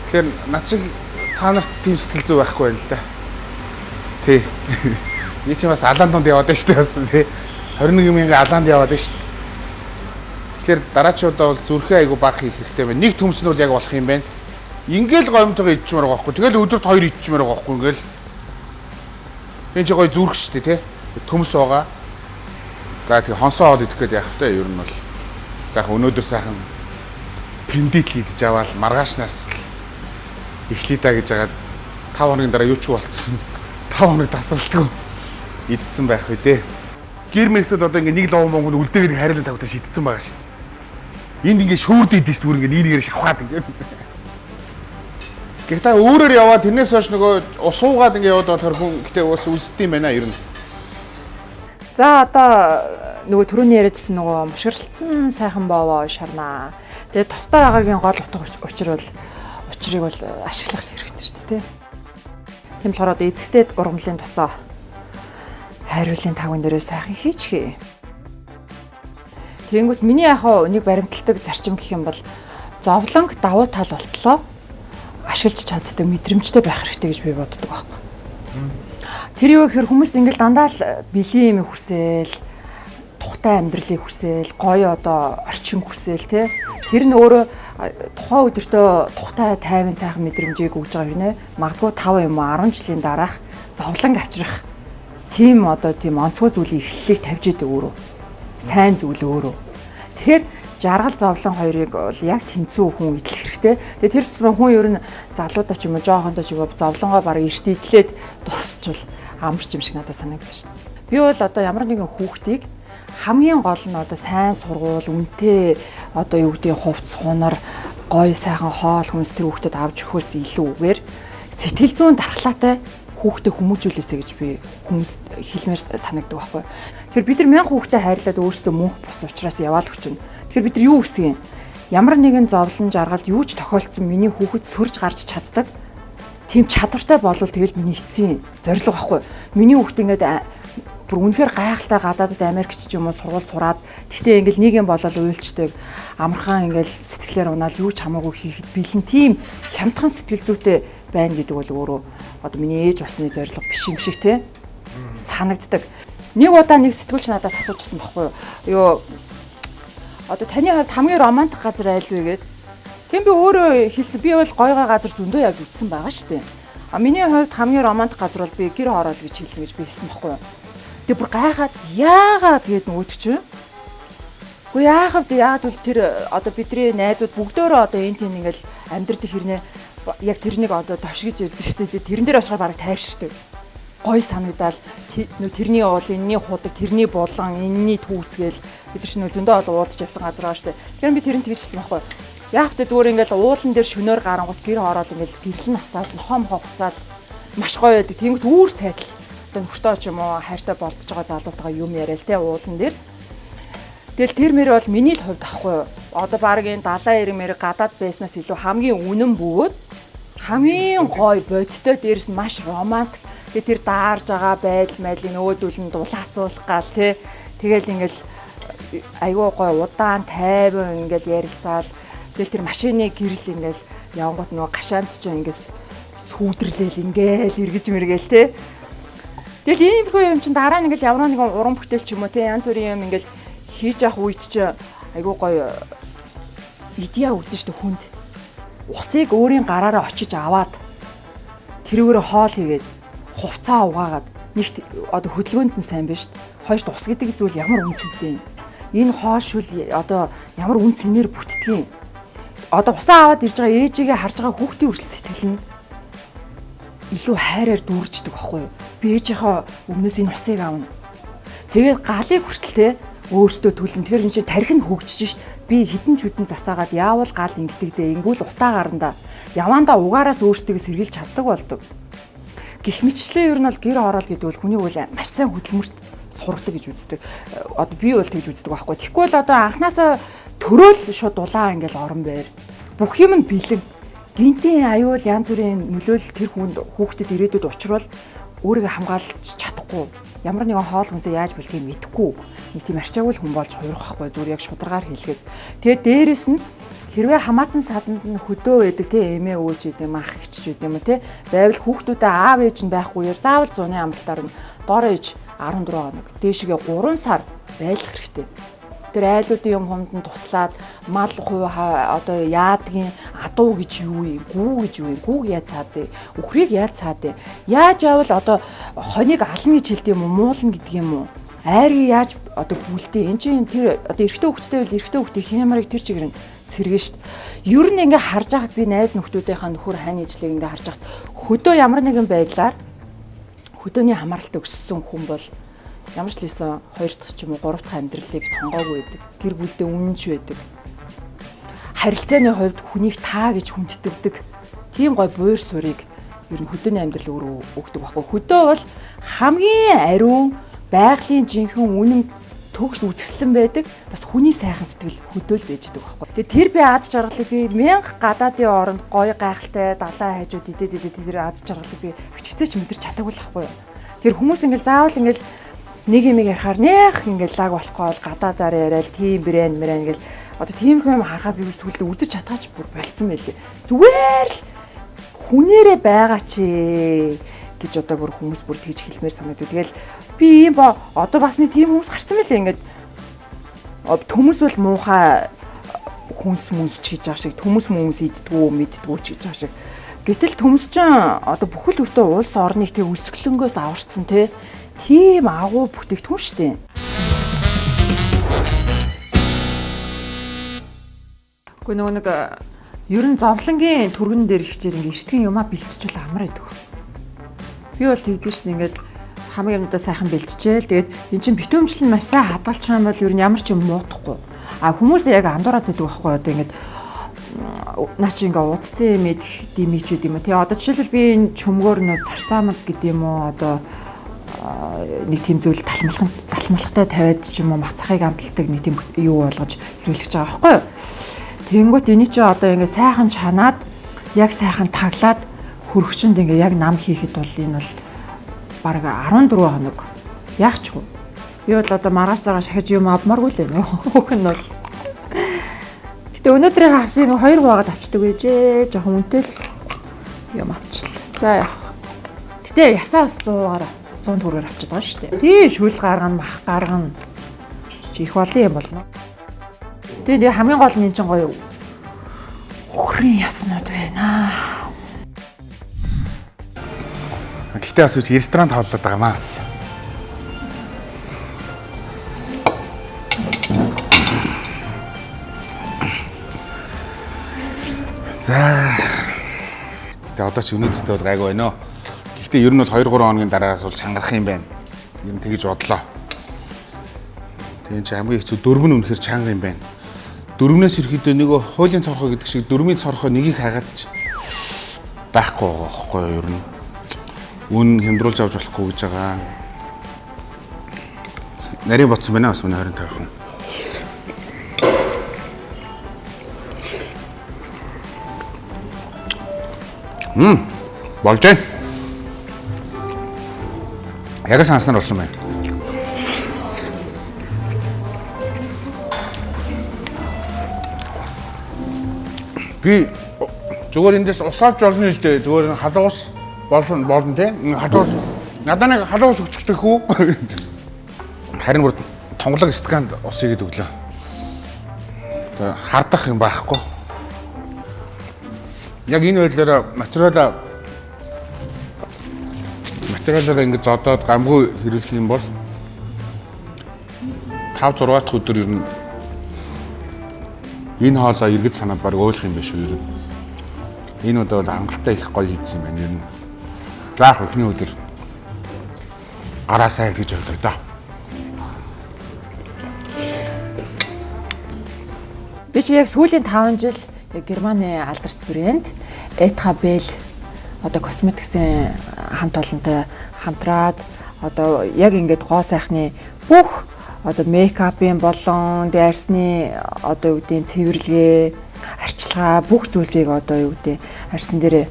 Тэгэхээр над шиг та нарт тийм сэтгэл зүй байхгүй байна л да. Тий. Би чи бас алаан дунд яваад байна шүү дээ бас тий. 21 мянган алаанд яваад байна шүү дээ. Тэгэхээр дараачийн удаа бол зүрхээ айгу баг хийх хэрэгтэй байна. Нэг төмс нь бол яг болох юм байна. Ингээл гомтойгоо идчихмээр байгаа байхгүй. Тэгэл өдөрт 2 идчихмээр байгаа байхгүй ингээл. Энэ чи гоё зүрх шүү дээ тий. Төмс байгаа. За тэгээ хонсоо хоол идэх гээд яах вэ ер нь бол. За яг өнөөдөр сайхан пендитл идэж аваад маргаашнаас эхлэе та гэж хагаад 5 хоногийн дараа юу ч болцсон. 5 хоног тасралтгүй идсэн байх үү дээ. Гэр мэрэгтүүд одоо ингээ нэг ловон монгол үлдээгээр харилан тавьтаа шидсэн байгаа шүү дээ. Энд ингээ шүүрд идэж шүү дээ ингээ нэг нэгээр шавхаад ингээ. Гэхдээ өөрөөр яваад тэрнээс хойш нөгөө ус уугаад ингээ яваад болохоор хүн гэтээ ус үлсдэг юм байна ер нь. За одоо нөгөө түрүүний яриадсэн нөгөө мушгирлцсан сайхан боовоо шарнаа. Тэгээ тусдаа байгаагийн гол утга учир бол учрыг бол ашиглах хэрэгтэй шүү дээ. Тийм болохоор одоо эзэгтэй ургамлын тосоо хайруулын тавган дээрээ сайхан хийчихье. Тэгэнгүүт миний яг нэг баримталдаг зарчим гэх юм бол зовлонг давуу тал болтлоо ашиглаж чаддаг мэдрэмжтэй байх хэрэгтэй гэж би боддог байхгүй. Тэр юу гэхээр хүмүүс ингээл дандаа л бэлэн юм хүсээл, тухтай амьдралыг хүсээл, гоё одоо орчин хүсээл тий. Тэр нь өөрөө тухайн өдөртөө тухтай тайван сайхан мэдрэмжийг өгж байгаа хэрнээ магадгүй 5 юм уу 10 жилийн дараах зовлон авчрах тийм одоо тийм онцгой зүйлийн эхлэлийг тавьж идэг өөрөө. Сайн зүйл өөрөө. Тэгэхээр жаргал зовлон хоёрыг бол яг тэнцүү хүн идэх хэрэгтэй. Тэгээ тэр тусмаа хүн ер нь залуудаа ч юм уу жоохондоо ч юм уу зовлонгоо бараг эрт идлээд дуусчвал амарч юм шиг надад санагдаж шүү дээ. Би бол одоо ямар нэгэн хүүхдийг хамгийн гол нь одоо сайн сургууль, үнэтэй одоо юу гэдэг хувцс, хунар, гоё сайхан хоол хүнс тэр хүүхдэд авч өгөхөөс илүүгээр сэтгэл зүйн дархлаатай хүүхдэд хүмүүжүүлээсэй гэж би хүмүүст хэлмээр санагддаг байхгүй. Тэгэхээр бид нар 1000 хүүхдэд хайрлаад өөрсдөө мөнх бус учраас яваал хүчин. Тэгэхээр бид нар юу хүсэх юм? Ямар нэгэн зовлон жаргал юу ч тохиолдсон миний хүүхэд сөрж гарч чаддаг. Тийм чадвартай болвол тэгэл миний эцсийн зорилго байхгүй. Миний хүүхэд ингээд бүр үнэхээр гайхалтай гадаадд Америкч ч юм уу сургууль сураад тэгтээ ингээл нэг юм болол уйлчдаг амархан ингээл сэтгэлээр унаал юу ч хамаагүй хийхэд бэлэн тийм хямдхан сэтгэл зүйтэй байна гэдэг бол өөрөө одоо миний ээж болсны зорилго биш юм шиг те санагддаг. Нэг удаа нэг сэтгүүлч надаас асуужсэн байхгүй юу? Одоо таны хувьд хамгийн романтик газар аль вэ гээд. Тийм би өөрөө хэлсэн. Би бол гой гой газар зөндөө явж үзсэн байгаа шүү дээ. А миний хувьд хамгийн романтик газар бол би гэр хороол гэж хэлнэ гэж би хэлсэн байхгүй юу? Тэгээ бүр гайхаад яагаад гээд нөгөөд чинь. Үгүй яахав бэ? Яагаад бол тэр одоо бидний найзууд бүгдөөрөө одоо энэ тийм ингээл амьдрдаг хэрнээ яг тэрнийг одоо тошгиж ирдэ шүү дээ. Тэрэн дээр очихоор бараг тайвширдаг. Гой санагдаал нөө тэрний уул, энэний худаг, тэрний булан, энэний түүцгээл бид нар чинь нөө зөндөө олон уулзч явсан газар байгаа шүү дээ. Тэгэхээр би тэрэн тэгж хэлсэн байхгүй юу? Яах вэ зүгээр ингээл уулан дээр шөнөөр гарангуут гэр ороод ингээл гэрлэн насаал нохоо мохоо хуцаал маш гоё байдаг. Тэнгүүт үүр цайтал одоо нөхөртөө ч юм уу хайртай болцож байгаа залуутайгаа юм яриа л те уулан дээр. Тэгэл тэр мэр бол миний л хувьд ахгүй юу. Одоо баг энэ далайн эрэг мэрэг гадаад байснаас илүү хамгийн үнэн бөгөөд хамгийн гоё бодиттой дээрс нь маш романтик Тэгээ тэр даарж байгаа байдал майдлын нөгөөдөл нь дулаацуулах гал тий. Тэгэл ингээл айгүй гой удаан тайван ингээл ярилцаал. Тэгэл тэр машины гэрэл ингээл явангууд нөгөө гашаанд чинь ингээл сүүдэрлээл ингээл эргэж мэргээл тий. Тэгэл иймэрхүү юм чинь дараа нь ингээл ямар нэгэн уран бүтээл ч юм уу тий янз бүрийн юм ингээл хийж явах үед чинь айгүй гоё идея өгдөн шүү дээ хүнд. Усыг өөрийн гараараа очиж аваад тэрүүгээр хоол хийгээд хувцаа угаагаад нэгт одоо хөдөлгөөнд нь сайн байна шүү дээ. Хоёрт ус гэдэг зүйл ямар үн цэнтэй юм. Энэ хоол шүл одоо ямар үн цэнээр бүтдэг юм. Одоо усаа аваад ирж байгаа ээжигээ харж байгаа хүүхдийн хүртэл сэтгэл нь илүү хайраар дүүрчдэг байхгүй юу? Би ээжийнхээ өмнөөс энэ усыг авна. Тэгээд галыг хүртэл те өөртөө төлнө. Тэгэхээр энэ чинь тархи нь хөгжиж шít. Би хідэн чүдэн засаагаад яавал гал ингэдэг дээ. Ингүүл утаа гаранда яваандаа угаараас өөртөө сэргийлж чаддаг болдог. Гэх мэтчлээ ер нь бол гэр хороол гэдэг бол хүний үйл маш сайн хөдөлмөрт сургадаг гэж үздэг. Одоо би бол тэгж үздэг байхгүй. Тэгэхгүй бол одоо анханасаа төрөөл шууд дулаан ингээл орон байр. Бүх юм нь бэлэн. Гинтийн аюул янз бүрийн нөлөөлөл тэр хүнд хүүхдэд ирээдүйд учруул өөрийгөө хамгаалж чадахгүй. Ямар нэгэн хоол хүнсээ яаж бэлтгийг мэдэхгүй. Нэг тийм арчаагүй хүн болж хувирах байхгүй. Зүгээр яг шударгаар хэлгээд. Тэгээд дээрэс нь хэрвээ хамаатан саданд нь хөдөө байдаг те эмээ өөж идэм ах эгч идэм юм те байвал хүүхдүүдээ аав ээж нь байхгүйгээр заавал зуны амралтаар нь дор ээж 14 хоног дээшгээ 3 сар байлах хэрэгтэй. Тэр айлуудын юм хумд нь туслаад мал хувь одоо яадгийн адуу гэж юу юм, гүү гэж юу юм, гүүг яаж цаадээ, үхрийг яаж цаадээ. Яаж явал одоо хоныг ална гэж хэлдэг юм уу, муулна гэдэг юм уу? Айрыг яаж одоо бүлдээ. Энд чинь тэр одоо эрэгтэй хүүхдтэй байвал эрэгтэй хүүхдийн хямрыг тэр чигээр нь сэргэн шít. Ер нь ингээ харж байхад би найз нөхдүүдийнхаа нөхөр хань ижлийг ингээ харж байхад хөдөө ямар нэгэн байдлаар хөдөөний хамааралтай өссөн хүн бол ямар ч лсэн 2 дахь ч юм уу 3 дахь амьдралыг сонгоогүй байдаг. Гэр бүлдээ үнэнч байдаг. Харилцааны хувьд хүнийг таа гэж хүндэтгдэг. Тийм гой буур сурыг ер нь хөдөөний амьдрал өөрөө өгдөг байхгүй. Хөдөө бол хамгийн ариун байгалийн жинхэнэ үнэн төгс үзэсгэлэн байдаг. Бас хүний сайхан сэтгэл хөдөөл байж байгаа байхгүй. Тэгээ тэр би аз жаргалыг би мянга гадаадын оронд гоё гайхалтай далайн хажууд идэд идэд тэр аз жаргалыг би хичээч мэдэрч чадаагүй л байхгүй. Тэр хүмүүс ингээл заавал ингээл нэг юм ярихаар нэх ингээл лаг болохгүй бол гадаадаар яриад тийм брэнд мэрэн ингээл одоо тиймэрхүү юм харахаар би сүлдө үзэж чадхаач бүр болцсон байлээ. Зүгээр л хүнээрээ байгаа чи гэж одоо бүр хүмүүс бүр тэгж хэлмээр санагдав. Тэгэл би ийм ба одоо бас нэг тийм хүмүүс гарсан байлээ ингээд төмөс бол муухай хүнс мүнс ч гэж байгаа шиг төмөс мүнс иддгүү мэддгүү ч гэж байгаа шиг. Гэтэл төмөс чинь одоо бүхэл бүтэн улс орныг тэг өсгөлөнгөөс аварцсан те тийм агуу бүтээгдэхүүн шүү дээ. Гэхдээ нөгөө нэг ер нь зовлонгийн түргэн дээр хичээр ингээ эртгэн юмаа бэлтжүүл амар байдаг. Би бол тэгдэж шин ингээд хамаг юмдаа сайхан бэлтжээл. Тэгээд эн чинь битүүмжил нь маш сайн хадгалчих юм бол ер нь ямар ч юм муудахгүй. А хүмүүс яг андуураад байдаг байхгүй одоо ингээд наа чи ингээ удцсан юм идэх димич үү юм уу. Тэгээ одоо жишээлбэл би энэ чөмгөөр нөө царцаамаг гэдэг юм уу одоо нэг тийм зүйл талмалхтай тавиад ч юм уу мацхыг амталдаг нэг тийм юу болгож хэрэглэж байгаа байхгүй юу. Тэнгүүт эний чи одоо ингээ сайхан чанаад яг сайхан таглаад хөрөгчөнд ингээ яг нам хийхэд бол энэ бол бараг 14 хоног яах ч вэ? Би бол одоо маргааш цагаан шахаж юм авмааргүй л байна. Хөөх нь бол. Гэтэ өнөөдрийн авсан юм 2 хуваагаад авчдаг байжээ. Жохон үнэтэй л юм авчлаа. За яах. Гэтэ ясаа бас 100-аар 100 төгрөгөөр авчиад байгаа шүү дээ. Тий шүл гаргана, мах гаргана. Чи их олон юм болно. Тэгээ хамгийн гол нь эн чинь гоё үхрийн яснууд байна. Гэхдээ бас үгүй ресторанд хооллоод байгаа маас. За. Гэтэ одоо ч өнөөдөртөө бол гайгүй байна оо. Гэхдээ ер нь бол 2-3 хоногийн дараагаас бол чангарах юм байна. Ер нь тэгж бодлоо. Тэгээ чи хамгийн хэцүү дөрөв нь үнэхэр чанга юм байна. Дөрөвнөөс ирэхэд нөгөө хуулийн цорхоо гэдэг шиг дөрмийн цорхоо нэгийг хайгаад ч байхгүй байгаа байхгүй юу ер нь. Үн хямдруулж авч болохгүй гэж байгаа. Нарийн бодсон байна бас миний 25 хүн. Болж байна. Яг санснаар болсон байна. Би зүгээр эндээс ус авч болно шүү дээ. Зүгээр халуун ус болно тий. Халуун ус. Надаа нэг халуун ус өгчихдөх үү? Харин бүр тонголог стаканд ус игээд өглөө. Тэгээ хардах юм байхгүй. Яг энэ байдлаараа материалаараа ингэ зодоод гамгүй хэрэглэх юм бол 5 6 дахь өдөр ер нь энэ хоолоо эргэж санаад баг ойлгох юм биш үү ер нь. Энэ удаа бол хангалттай их гоё хийсэн юм байна ер нь. Заах эхний өдөр гараа сайн гэж ойлоо да. Би чи яг сүүлийн 5 жил Германы алдарт брэнд Etha Bell одоо косметиксийн хамт олонтой хамтраад одоо яг ингээд гоо сайхны бүх одоо мейкапын болон дайрсны одоо юу гэдгийг цэвэрлэгээ, арчилгаа бүх зүйлсийг одоо юу гэдгийг арьсан дээр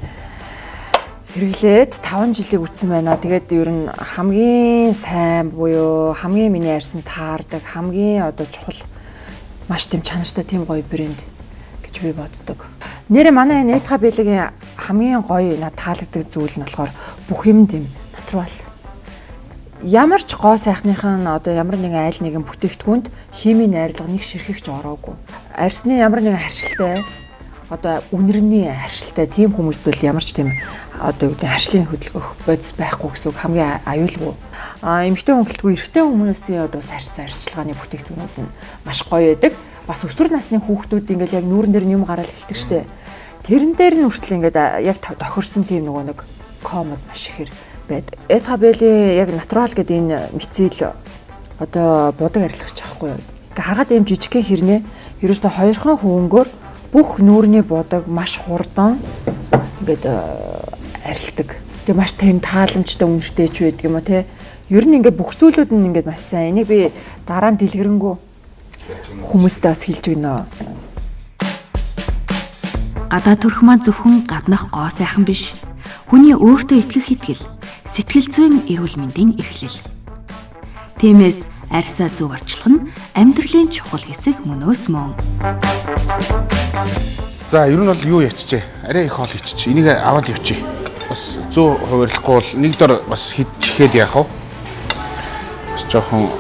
хэрэглээд 5 жилийг үтсэн байна. Тэгээд ер нь хамгийн сайн буюу хамгийн миний арьсан таардаг, хамгийн одоо чухал маш тийм чанартай тийм гоё брэнд гэж би боддог. Нэрээ манай энэ Etha Bell-ийн хамгийн гоё надад таалагддаг зүйл нь болохоор бүх юм тийм натурал. Ямар ч гоо сайхныхан одоо ямар нэгэн айл нэгэн бүтээгдэхүүнд химийн найрлага нэг ширхэгч ороогүй. Арьсны ямар нэгэн харшилтай одоо үнэрний харшилтай тийм хүмүүст бол ямар ч тийм одоо юу гэдэг харшлын хөдөлгөх бодис байхгүй гэсэн үг хамгийн аюулгүй. Эмэгтэй хүн гэлтгүй эрэгтэй хүмүүсийн одоо арьс арчилгааны бүтээгдэхүүнүүд нь маш гоё байдаг. Бас өсвөр насны хүүхдүүд ингээл яг нүүрэн дээр юм гараал эхэлдэг штэ. Тэрэн дээр нь хүртэл ингээд яг тохирсон тийм нөгөө нэг комод маш ихээр байд. Etha Bell-ийн яг натурал гэдэг энэ мицэл одоо будаг арилгах чадахгүй юу. Ингээ харгаад ийм жижигхэн хэрнээ ерөөсө хоёрхан хөвөнгөөр бүх нүүрний будаг маш хурдан ингээд арилдаг. Тэгээ маш тийм тааламжтай үнэртэй ч байдаг юм уу те. Ер нь ингээд бүх зүйлүүд нь ингээд маш сайн. Энийг би дараа нь дэлгэрэнгүй хүмүүстээ бас хэлж өгнө. Гадаа төрх маань зөвхөн гаднах гоо сайхан биш. Хүний өөртөө итгэх итгэл, сэтгэл зүйн эрүүл мэндийн эхлэл. Тиймээс арьсаа зөв арчлах нь амьдралын чухал хэсэг мөнөөс мөн. За ер нь бол юу ячжээ? Арай их хоол иччих. Энийг аваад явчих. Бас зөв хувирлахгүй бол нэг дор бас хидчихээд яах вэ? Бас жоохон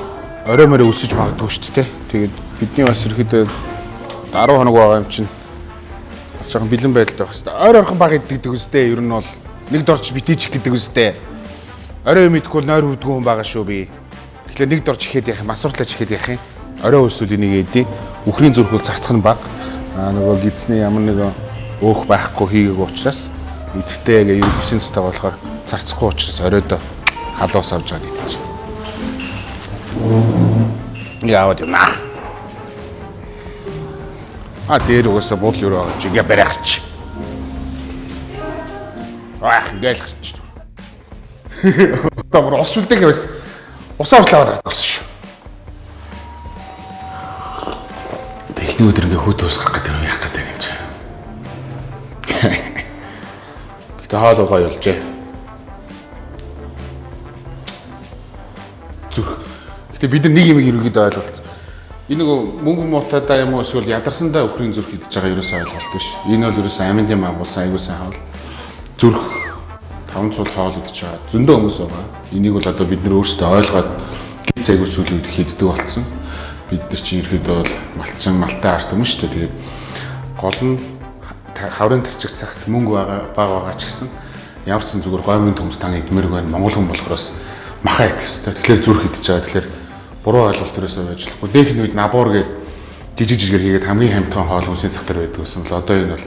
орой морой өлсөж магадгүй шүү дээ. Тэгээд бидний бас ирэхэд 10 хоног байгаа юм чинь бас жоохон бэлэн байдалд байх хэрэгтэй. Ойр орхон баг иддэг үстэй. Ер нь бол нэг дорч битийчих гэдэг үстэй. Орой юм идэхгүй нойр хөвдгөө хүн байгаа шүү би. Тэгэхээр нэг дорч ихэд яах юм, асуурлаач ихэд яах юм. Орой өсвөл энийг эдий. Үхрийн зүрх бол зарцах нь баг. Нөгөө гидсний ямар нэгэн өөх байхгүй хийгээгүй учраас эцэгтэй яг 99 цэтэй болохоор зарцахгүй учраас оройдоо халуус авч жаад идэж. Яваад юмнаа. А дээр угаасаа буудал юу байгаа чи ингээ бариач. Аах ингээл гарч. Одоо бүр ус үлдээх байсан. Усаа хүртэл аваад гарсан шүү. Эхний өдөр ингээ хүү дуусгах гэдэг юм яах гэдэг юм чи. Гэтэ хоол гоё болжээ. Зүрх. Гэтэ бид нар нэг юм ерөнхийдөө ойлголцсон. Энэ нөгөө мөнгө муутайдаа юм уу эсвэл ядарсандаа өхрийн зүрх идэж байгаа ерөөсөө ойлголт биш. Энэ бол ерөөсөө аминд юм агуулсан аягүй сайн хоол. Зүрх таван цул хоол идэж байгаа зөндөө хүмүүс байгаа. Энийг бол одоо бид нар өөрсдөө ойлгоод гиз аягүй сүүлийн үед хийддэг болсон. Бид нар чинь ерөөдөө бол малчин малтай арт юм шүү дээ. Тэгээд гол нь хаврын тарчих цагт мөнгө байгаа баг байгаа ч гэсэн ямар ч зүгээр гоймон төмс тан идмээргүй байна. Монгол хүн болохоос махаа идэх хэрэгтэй. Тэгэхээр зүрх идэж байгаа. Тэгэхээр буруу ойлголт ерөөсөө байж болохгүй. Дээхний үед набуур гээд жижиг жижигээр хийгээд хамгийн хямдхан хоол хүнсний цаг дээр байдаг гэсэн бол одоо энэ бол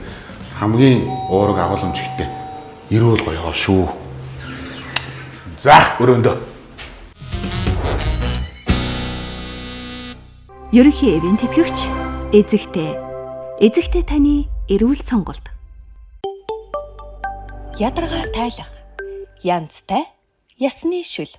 хамгийн уураг агуулмж ихтэй эрүүл гоё хоол шүү. За өрөөндөө. Ерөнхий ивент тэтгэгч Эзэгтэй. Эзэгтэй таны эрүүл сонголт. Ядаргаа тайлах. Янзтай ясны шүл.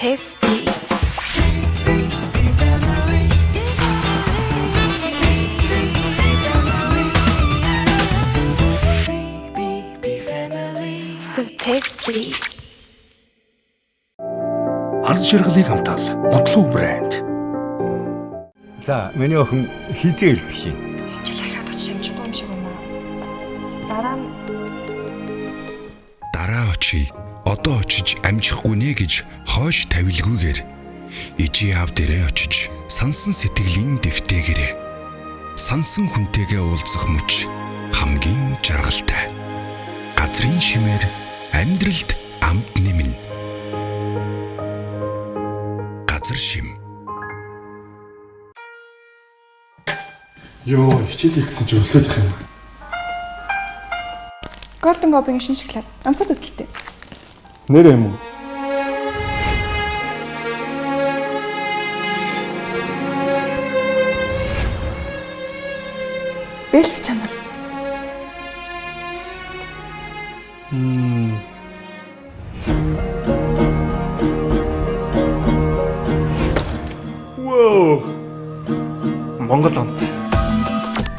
tasty. So tasty. Аз жаргалыг хамтаал Мотлуу брэнд. За, миний охин хизээ ирэх шин. Энэ жил ахаад очиж амжихгүй юм шиг байна. Дараа нь Дараа очие. Одоо очиж амжихгүй нэ гэж хойш тавилгүйгээр ижи аав дээрээ очиж сансан сэтгэлийн дэвтээгээрээ сансан хүнтэйгээ уулзах мөч хамгийн жаргалтай. Газрын шимээр амьдралд амт нэмнэ. Газар шим. Йоо, хичээл хийх гэсэн чи өсөөл их юм. Golden Gobi-ийн шинэ шоколад амсаад үзэлтэй. Нэр юм уу? Бэлэг чанар. Вау. Монгол амт.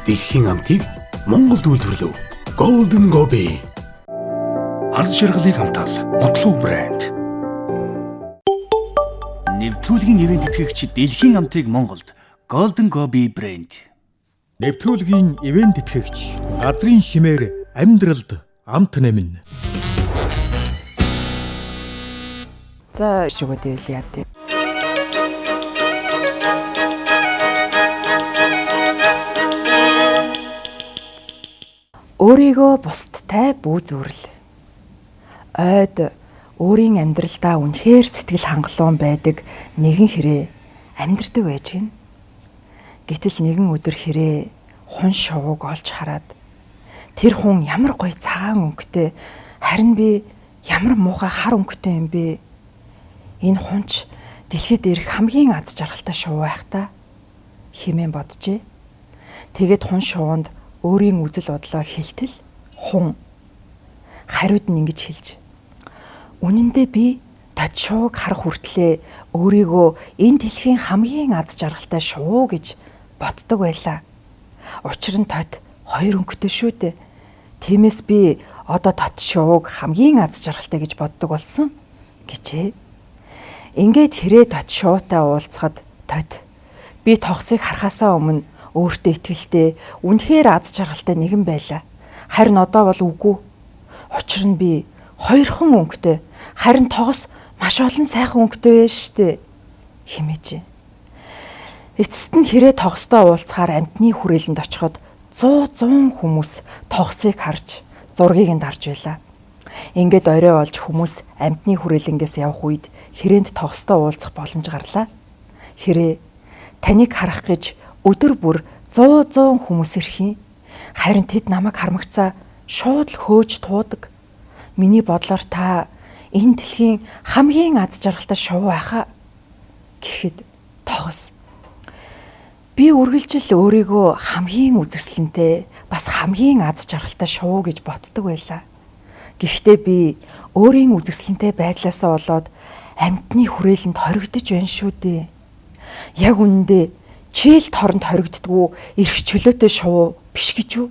Дэлхийн амтыг Монголд үйлдвэрлэв. Golden Gobi. Аз жаргалыг хамтаал Мотлуу брэнд. Нэвтрүүлгийн ивээн тэтгэгч дэлхийн амтыг Монголд Golden Gobi брэнд. Нэвтрүүлгийн ивээн тэтгэгч газрын шимээр амьдралд амт нэмнэ. За шүгөө дэвэл яа дээ. Өөрийгөө бусдтай бүү зүүрэл. Ойд өөрийн амьдралдаа үнэхээр сэтгэл хангалуун байдаг нэгэн хэрээ амьдрдаг байж гин. Гэтэл нэгэн өдөр хэрээ хун шувууг олж хараад тэр хүн ямар гоё цагаан өнгөтэй, харин би ямар муухай хар өнгөтэй юм бэ? Энэ хунч дэлхийд ирэх хамгийн аз жаргалтай шувуу байх та хэмээн боджээ. Тэгээд хун шувуунд өөрийн үзэл бодлоо хэлтэл хун хариуд нь ингэж хэлж: Үнэндээ би тод шувууг харах хүртлээ өөрийгөө энэ дэлхийн хамгийн аз жаргалтай шувуу гэж боддог байлаа. Учир нь тод хоёр өнгөтэй шүү дээ. Тиймээс би одоо тод шувууг хамгийн аз жаргалтай гэж боддог болсон гэжээ. Ингээд хэрээ тод шуутай уулзахад тод би тогсыг харахаасаа өмнө өөртөө итгэлтэй үнэхээр аз жаргалтай нэгэн байлаа. Харин одоо бол үгүй. Учир нь би хоёрхан өнгөтэй, харин тогс маш олон сайхан өнгөтэй байж штэ хэмээжээ. Эцэст нь хэрээ тогстой уулзахаар амьтны хүрээлэнд очиход 100 хүмүүс тогсыг харж зургийг нь дарж байлаа. Ингээд орой болж хүмүүс амьтны хүрээлэнгээс явах үед хэрээнд тогстой уулзах боломж гарлаа. Хэрээ таныг харах гэж өдөр бүр 100 хүмүүс ирэх юм. Харин тэд намайг хармагцаа шууд л хөөж туудаг. Миний бодлоор та энэ дэлхийн хамгийн аз жаргалтай шувуу байхаа гэхэд тогс би үргэлжил өөрийгөө хамгийн үзэсгэлэнтэй бас хамгийн аз жаргалтай шувуу гэж боддог байлаа. Гэхдээ би өөрийн үзэсгэлэнтэй байдлаасаа болоод амьтны хүрээлэнд хоригдож байна шүү дээ. Яг үнэндээ чийл торонд хоригддгүү эрх чөлөөтэй шувуу биш гэж үү?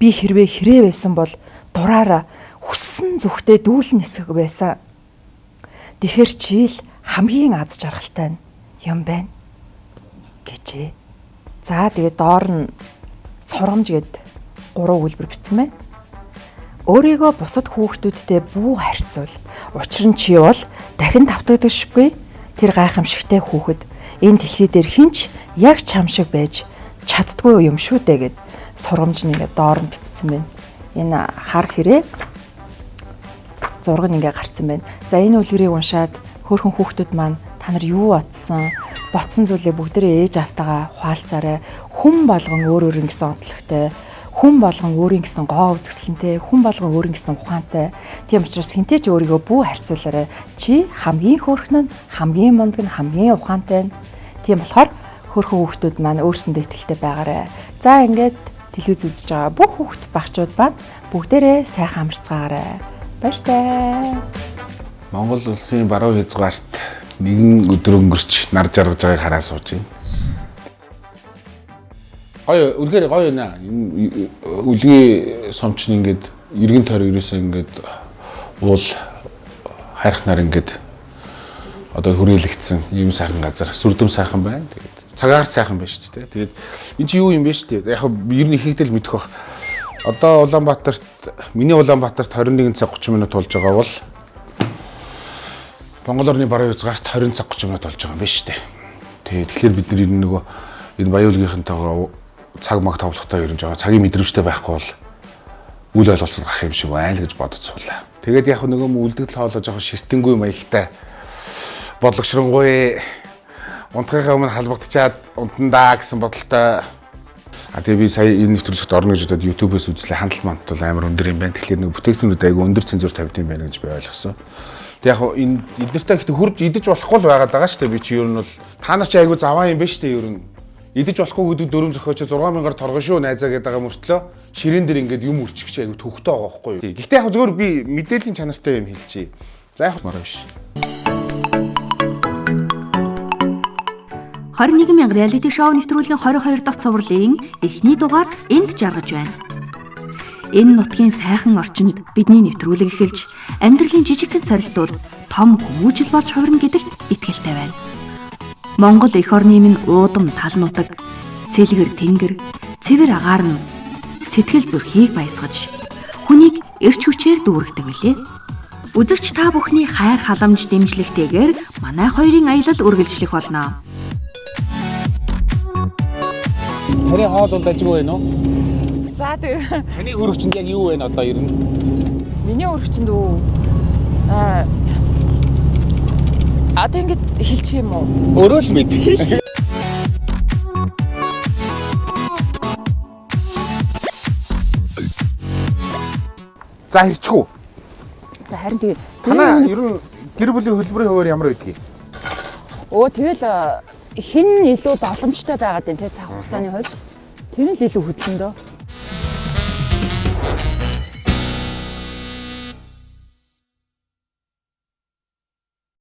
Би хэрвээ хэрэг байсан бол дураараа хүссэн зүгтээ дүүлэн нисэх байсан. Тэгэхэр чийл хамгийн аз жаргалтай юм байна гэжээ. За тэгээд доор нь сургамж гээд 3 өгүүлбэр бичсэн байна. Өөрийгөө бусад хүүхдүүдтэй бүү харьцуул. Учир нь чи бол дахин давтагдашгүй тэр гайхамшигтай хүүхэд. Энэ дэлхий дээр хинч яг чам шиг байж чаддгүй юм шүү дээ гэд сургамж нь ингээд доор нь бичсэн байна. Энэ хар хэрээ зураг нь ингээд гарцсан байна. За энэ үлгэрийг уншаад хөөрхөн хүүхдүүд маань та нар юу бодсон? Ботсон зүйлээ бүгдээрээ ээж автагаа хуваалцаарай. Хүн болгон өөр өөр ингэсэн онцлогтой, хүн болгон өөрийн гэсэн гоо үзэсгэлэнтэй, хүн болгон өөрийн гэсэн ухаантай. Тийм учраас хинтээ ч өөрийгөө бүү харьцуулаарай. Чи хамгийн хөөрхөн нь, хамгийн мундаг нь, хамгийн ухаантай нь. Тийм болохоор хөөрхөн хүүхдүүд маань өөрсөндөө итгэлтэй байгаарай. За ингээд телевиз үзэж байгаа бүх хүүхд багчууд маань бүгдээрээ сайхан амарцгаарай. Баяртай. Монгол улсын баруун хязгаарт Нэгэн өдөр өнгөрч нар жаргаж байгааг хараа сууж байна. Гоё, үнэхээр гоё нэ. Энэ үлгийн сумч нь ингээд эргэн тойрон ерөөсөө ингээд уул хайрхнаар ингээд одоо хүрээлэгдсэн ийм сайхан газар, сүрдэм сайхан байна. Тэгээд цагаар сайхан байна шүү дээ. Тэгээд энэ чи юу юм бэ шүү дээ. Яг ер нь ихэнхдээ л мэдэх бах. Одоо Улаанбаатарт, миний Улаанбаатарт 21 цаг 30 минут болж байгаа бол Монгол орны баруун хязгаарт 20 цаг 30 минут болж байгаа юм байна шүү дээ. Тэгээд тэгэхээр бид нар ер нь нөгөө энэ Баяуулгийнхантайгаа цаг маг товлохтой ер нь жоо цагийн мэдрэмжтэй байхгүй бол үл ойлголцол гарах юм шиг байна л гэж бодож суулаа. Тэгээд яг нөгөө үлдэгдэл хоолой жоохон ширтэнгүй маягтай бодлогшронгуй унтахынхаа өмнө халбагдчаад унтандаа гэсэн бодолтой. А тэгээ би сая энэ нэвтрүүлэгт орно гэж бодоод YouTube-ээс үзлээ. Хандлт мант бол амар өндөр юм байна. Тэгэхээр нэг бүтээгдэхүүнүүд айгүй өндөр цензуур тавьд юм байна гэж би ойлгосон. Тэг яг энэ эднэртэй ихтэй хурж идэж болохгүй л байгаад байгаа шүү дээ. Би чи ер нь бол та нар чи айгүй заваа юм байна шүү дээ ер нь. Идэж болохгүй гэдэг дөрөв зохиоч 6000-аар торгон шүү найзаа гэдэг байгаа мөртлөө ширээн дээр ингээд юм үрчих чи айгүй төвхтэй байгаа байхгүй юу. Гэхдээ яг зөвхөн би мэдээллийн чанартай юм хэлчихье. За яг мараа биш. 21 мянга реалити шоу нэвтрүүлгийн 22 дахь цувралын эхний дугаар энд жаргаж байна. Энэ нутгийн сайхан орчинд бидний нэвтрүүлэг эхэлж амьдралын жижигхэн сорилтууд том хүмүүжил болж хувирна гэдэгт итгэлтэй байна. Монгол эх орны минь уудам тал нутаг, цэлгэр тэнгэр, цэвэр агаар нь сэтгэл зүрхийг баясгаж хүнийг эрч хүчээр дүүргдэг билээ. Үзэгч та бүхний хайр халамж дэмжлэгтэйгээр манай хоёрын аялал үргэлжлэх болно. Таны хоол унд ажиг байна уу? За тэгээ. Таны өргөчөнд яг юу байна одоо ер нь? Миний өргөчөнд үү? Одоо ингэж хэлчих юм уу? Өөрөө л мэд. За хэрчих үү? За харин тэгээ. Танаа ер нь гэр бүлийн хөдөлмөрийн хуваар ямар байдгийг? Өө тэгэл хэн илүү боломжтой байгаад байна те цаг хугацааны хувьд. Тэр нь л илүү хөдлөн дөө.